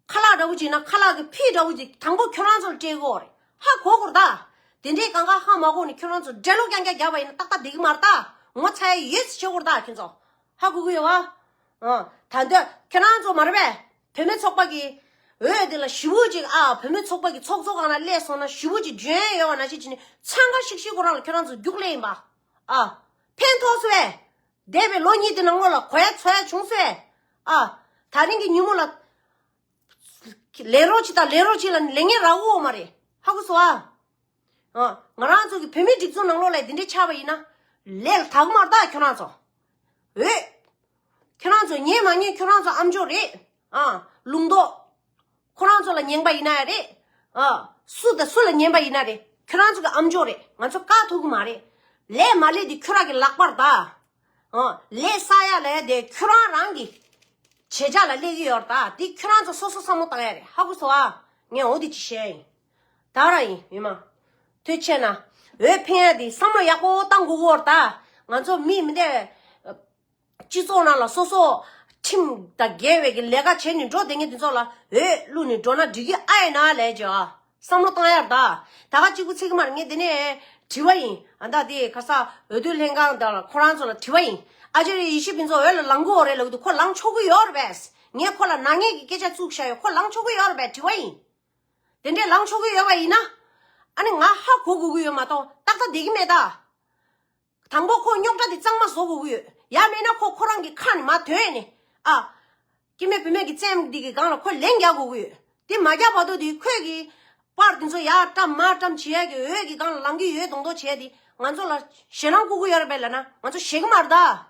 ཁ་ལག་འདྲ་བོ་ཅིག་ན་ཁ་ལག་གི་ཕི་འདྲ་བོ་ཅིག་དང་པོ་ཁྱོད་རང་ཚོར་སྤྲད་དགོས་རེད། ཧ་གོ་དགོས་རེད་ད། དེ་འདྲའི་གང་ག་ཧ་མ་གོ་ནས་ཁྱོད་རང་ཚོ་འདྲེ་ལོག་རྐྱང་རྐྱང་རྒྱབ་པ་ཡིན་ན་ཏག་ཏག་བསྡད་ཀྱི་མ་རེད་ད། ངོ་ཚ་ཡ་ཡོད་ཟེར་བྱེད་དགོས་རེད་ད་ཁྱོད་ཚོ། ཧ་གོ་གི་ཡོད་བ། ཨ། ད་འདོད་ཁྱོད་རང་ཚོ་མ་རེད་པས། བུད་མེད་ཚོགས་པ་གི་འོས་དེ་ལ་ཞེ་པོ་ཅིག་ཨ། བུད་མེད་ཚོགས་པ་གི་ཚོགས་གཙོ་སྒང་ལ་སླེབས་སོང་ན་ཞེ་པོ་ཅིག་འཇོན་ཡ་ཡོད་བ་ནང་བཞིན་བྱས་ནས་འཚང་ཁ་ཤིག་ཤིག་ཁོ་རང་ལ་ཁྱོད་རང་ཚོ་རྒྱུགས་སླེབས་ཡིན་པ། ཨ། ཕན་ཐོགས་སོང་བས། འདས་པའི་ལོ་གཉིས་དེ་ནང་ལོགས་ལ་གོ་ཡ་འཚོ་ཡ་བྱུང་སོང་བས། ཨ། ད་རིང་གི་ཉིན་མོ་ལ། ལས་རོགས་ཅིག་དང་ལས་རོགས་ཅིག་ལ་ལས་ངན་རག་འོ་མ་རེད། ཧ་གོ་སོང་ཨ། ཨ། ང་རང་ཚོ་གི་བོད་མིའི་སྒྲིག་འཛུགས་ནང་ལོགས་ལ་འདི་འདྲས་ཆགས་པ་ཡིན་ན། ལས་ལ་དག་མ་རེད་ད་ཁྱོད་རང་ཚོ། འོས། ཁྱོད་རང་ཚོ་ཉན་མ་ཉན་ཁྱོད་རང་ཚོ་ཨ་མཆོག་རེད། ཨ། ལུང་རྟོགས། ཁོ་རང་ཚོ་ལ་ཉན་པ་ཡིན་ན་ཡང་རེད། ཨ། སུ་དང་སུ་ལ་ཉན་པ་ཡིན་ན་རེད། ཁྱོད་རང་ཚོ་གི་ཨ་མཆོག་རེད། ང་ཚོ་བཀག་ཐུབ་ཀྱི་མ་རེད། ལས་མ་ལས་དེ་ཁྱོད་རང་གི་ལག་པར་ད། ཨ། ལས་བསགས་ཡ་ལས་དེ་ཁྱོད་རང་རང་གི་བྱེད་ འབྲེལ་ཆགས་ལ་སླེབས་ཀྱི་ཡོད་རེད་ད། འདི་ཁྱོད་རང་ཚོ་སོ་སོ་བསམ་བློ་བཏང་ཡ་རེད། ཧ་གོ་སོང་ཨ། ངས་འོ་དེ་ཅིག་བཤད་ཡིན། ད་ར་ཡིན་མི་མང་། ཐུགས་རྗེ་ཆེ་གནང་། འོས་འཕེན་ཡ་དེ་བསམ་བློ་ཡག་པོ་བཏང་དགོས་ཀྱི་ཡོད་རེད་ད། ང་ཚོ་མི་མི་འདྲ། སྤྱི་ཚོགས་ནང་ལ་སོ་སོ་ཁྲིམས་དང་འགལ་བའི་གི་ལས་ཀ་བྱས་ནས་འགྲོ་བསྡད་མཁན་དེ་ཚོ་ལ་འོས་བླུགས་ནས་འགྲོ་ན་འགྲིག་གི་ཨ་ཡིན་ན་ལས་ཀྱི་ཨ། བསམ་བློ་བཏང་ཡར་ད། ད་ག་གཅིག་པུ་ཚིག་མར་ངས་དེ་ནས་དྲི་བ་ཡིན། ཨ་ད་དེ་ཁ་ས་འོས་བསྡུ་ལྷན་ཁང་དང་ཁོ་རང་ཚོ་ལ་དྲི་བ་ཡིན། ཨ་ཅེ་རེ་ཡེ་ཤེས་ཕུན་ཚོགས་འོས་ལ་ལངས་དགོས་རེད་ལབ་གི་འདུག་ཁོ་ལངས་ཆོག་གི་ཡོད་རེད་པས། ངས་ཁོ་ལ་ནག་ཉེས་ཀྱི་སྐད་ཆ་བཙུགས་བཞག་ཡོད། ཁོ་ལངས་ཆོག་གི་ཡོད་རེད་པས། དྲི་བ་ཡིན། དེ་འདྲས་ལངས་ཆོག་གི་ཡོད་པ་ཡིན་ན། ཨ་ནི་ང་ཧ་གོ་དགོས་ཀྱི་ཡོད་མ་གཏོགས་ཏག་ཏག་བསྡད་ཀྱི་མེད་ད། དང་པོ་ཁོ་རྙོག་དྲ་དེ་གཙང་མ་བཟོ་དགོས་ཀྱི་ཡོད། ཡང་མེད་ན་ཁོ་ཁོ་རང་གི་ཁ་ནས་མར་ཐོན་ནས་ཨ། སྐྱེ་དམན་བུད་མེད་ཀྱི་བཙན་འདི་གི་སྒང་ལ་ཁོ་ལན་རྒྱག་དགོས་ཀྱི་ཡོད། དེ་མ་རྒྱག་བར་དུ་དེ་ཁོས་ཀྱི་པར་དེ་ཚོ་ཡར་བཀྲམ་མར་བཀྲམ་བྱེད་ཡ་གི་འོས་ཀྱི་སྒང་ལ་ལངས་ཀྱི་ཡོད་མདོག་མདོག་བྱས་དེ་ང་ཚོ་ལ་ཞེད་སྣང་བསྐུལ་གྱི་ཡོད་རེད་པས་ལབ་ན་ང་ཚོ་ཞེད་ཀྱི་མ་རེད་ད།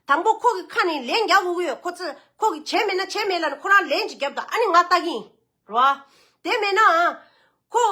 དང་པོ་ཁོ་གི་ཁ་ནས་ལན་རྒྱག་དགོས་ཀྱི་ཡོད། ཁོ་ཚོས་ཁོ་གི་བྱས་མེད་ན་བྱས་མེད་ལབ་ནས་ཁོ་རང་ལན་ཅིག་བརྒྱབ་ད་ཨ་ནི་ང་ལྟ་གི་ཡིན། རེད་བ། དེ་མེད་ན། ཁོ།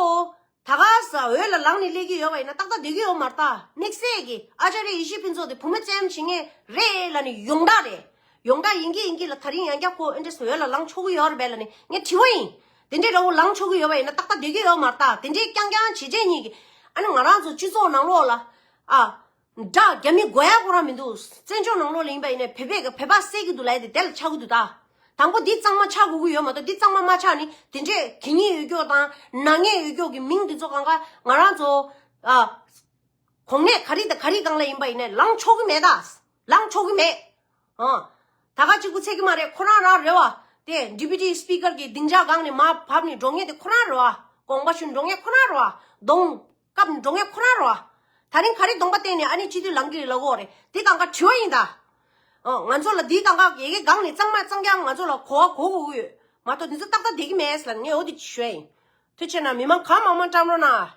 ད་ག་ས་འོས་ལ་ལངས་ནས་སླེབས་ཀྱི་ཡོད་པ་ཡིན་ན་ཏག་ཏག་བསྡད་ཀྱི་ཡོད་མ་རེད་ད། དམིགས་བསལ་གྱི་ཨ་ཅར་ཡེ་ཤེས་ཕུན་ཚོགས་དེ་བུ་མོ་བཙན་བྱེད་མཁན་རེད་ལབ་ནས་ཡོངས་གྲགས་རེད། ཡོངས་གྲགས་ཡིན་གྱི་ཡིན་གྱི་ལ་ད་རིང་ཡང་བསྐྱར་ཁོ་ཨེ་འདྲས་འོས་ལ་ལངས་ཆོག་གི་ཡོད་རེད་པས་ལབ་ནས་ངས་དྲི་བ་ཡིན། དེ་འདྲས་འདྲ་བོ་ལངས་ཆོག་གི་ཡོད་པ་ཡིན་ན་ཏག་ཏག་བསྡད་ཀྱི་ཡོད་མ་རེད་ད། དེ་འདྲས་རྐྱང་རྐྱང་བྱེད་བྱེད་གཉིས་ཀྱི་ཨ་ནི་ང་རང་ཚོ་སྤྱི་ཚོགས་ནང་ལོགས་ལ་ཨ། དགྲ་རྒྱ་མི་དགོས་ཡ་ཁོ་རང་མི་འདུག་བཙན་བྱོལ་ནང་ལོགས་ལ་ཡིན་པ་ཡིན་ནའི་བོད་པས་ཀྱི་བོད་པ་བསད་ཀྱི་འདུག་ལབ་ཡ་དེ་དེ་ལ་ཆགས་ཀྱི་འདུག་ད། དང་པོ་འདི་གཙང་མ་ཆགས་དགོས་ཀྱི་ཡོད་མ་གཏོགས་འདི་གཙང་མ་མ་ཆགས་ནི་དེ་འདྲས་གད་སྙིགས་ཡོད་རྒྱུ་དང་ནག་ཉེས་ཡོད་རྒྱུ་གི་མིང་འདི་ཚོ་གང་ག་ང་རང་ཚོ་ཨ། གོང་ནས་ག་རེ་དང་ག་རེ་སྒང་ལ་ཡིན་པ་ཡིན་ནའི་ལངས་ཆོག་གི་མེད་ད། ལངས་ཆོག་གི་མེད། ཨ། ད་ག་གཅིག་པུ་ཚད་ཀྱི་མ་རེད། ཁོ་རང་རང་རེད་བ། དེ་ཌི་པུ་ཊི་སི་པི་ཀར་གྱི་སྡིངས་ཆ་སྒང་ནས་མར་བབས་ནས་འགྲོ་མཁན་དེ་ཁོ་རང་རེད་བ། དགོངས་པ་ཞུ་འགྲོ་མཁན་ཁོ་རང་རེད་བ། གདོང་བཀབ་འགྲོ་མཁན་ཁོ་རང་རེད་བ། ད་རིང་ག་རེ་གདོང་པ་བསྟན་ནས་ཨ་ནི་སྤྱི་འཐུས་ལངས་ཀྱི་རེད་ལབ་ཀྱི་ཡོད་རེད། དེ་གང་ག་དྲི་བ་ཡིན་ད། ཨོ། ང་ཚོ་ལ་འདིའི་གང་ག་ཡ་གི་སྒང་ནས་གཙང་མ་གཙང་རྐྱང་ང་ཚོ་ལ་གོ་བ་གོ་དགོས་ཀྱི་ཡོད་མ་གཏོགས་འདི་ཚོ་ཏག་ཏག་བསྡད་ཀྱི་མེད་ཟེར་ལབ་ནས་ངས་འོ་དེ་ཅིག་ཞུ་ཡ་ཡིན། ཐུགས་རྗེ་ཆེ་གནང་། མི་མང་གང་མང་མང་བཀྲམ་རོགས་གནང་།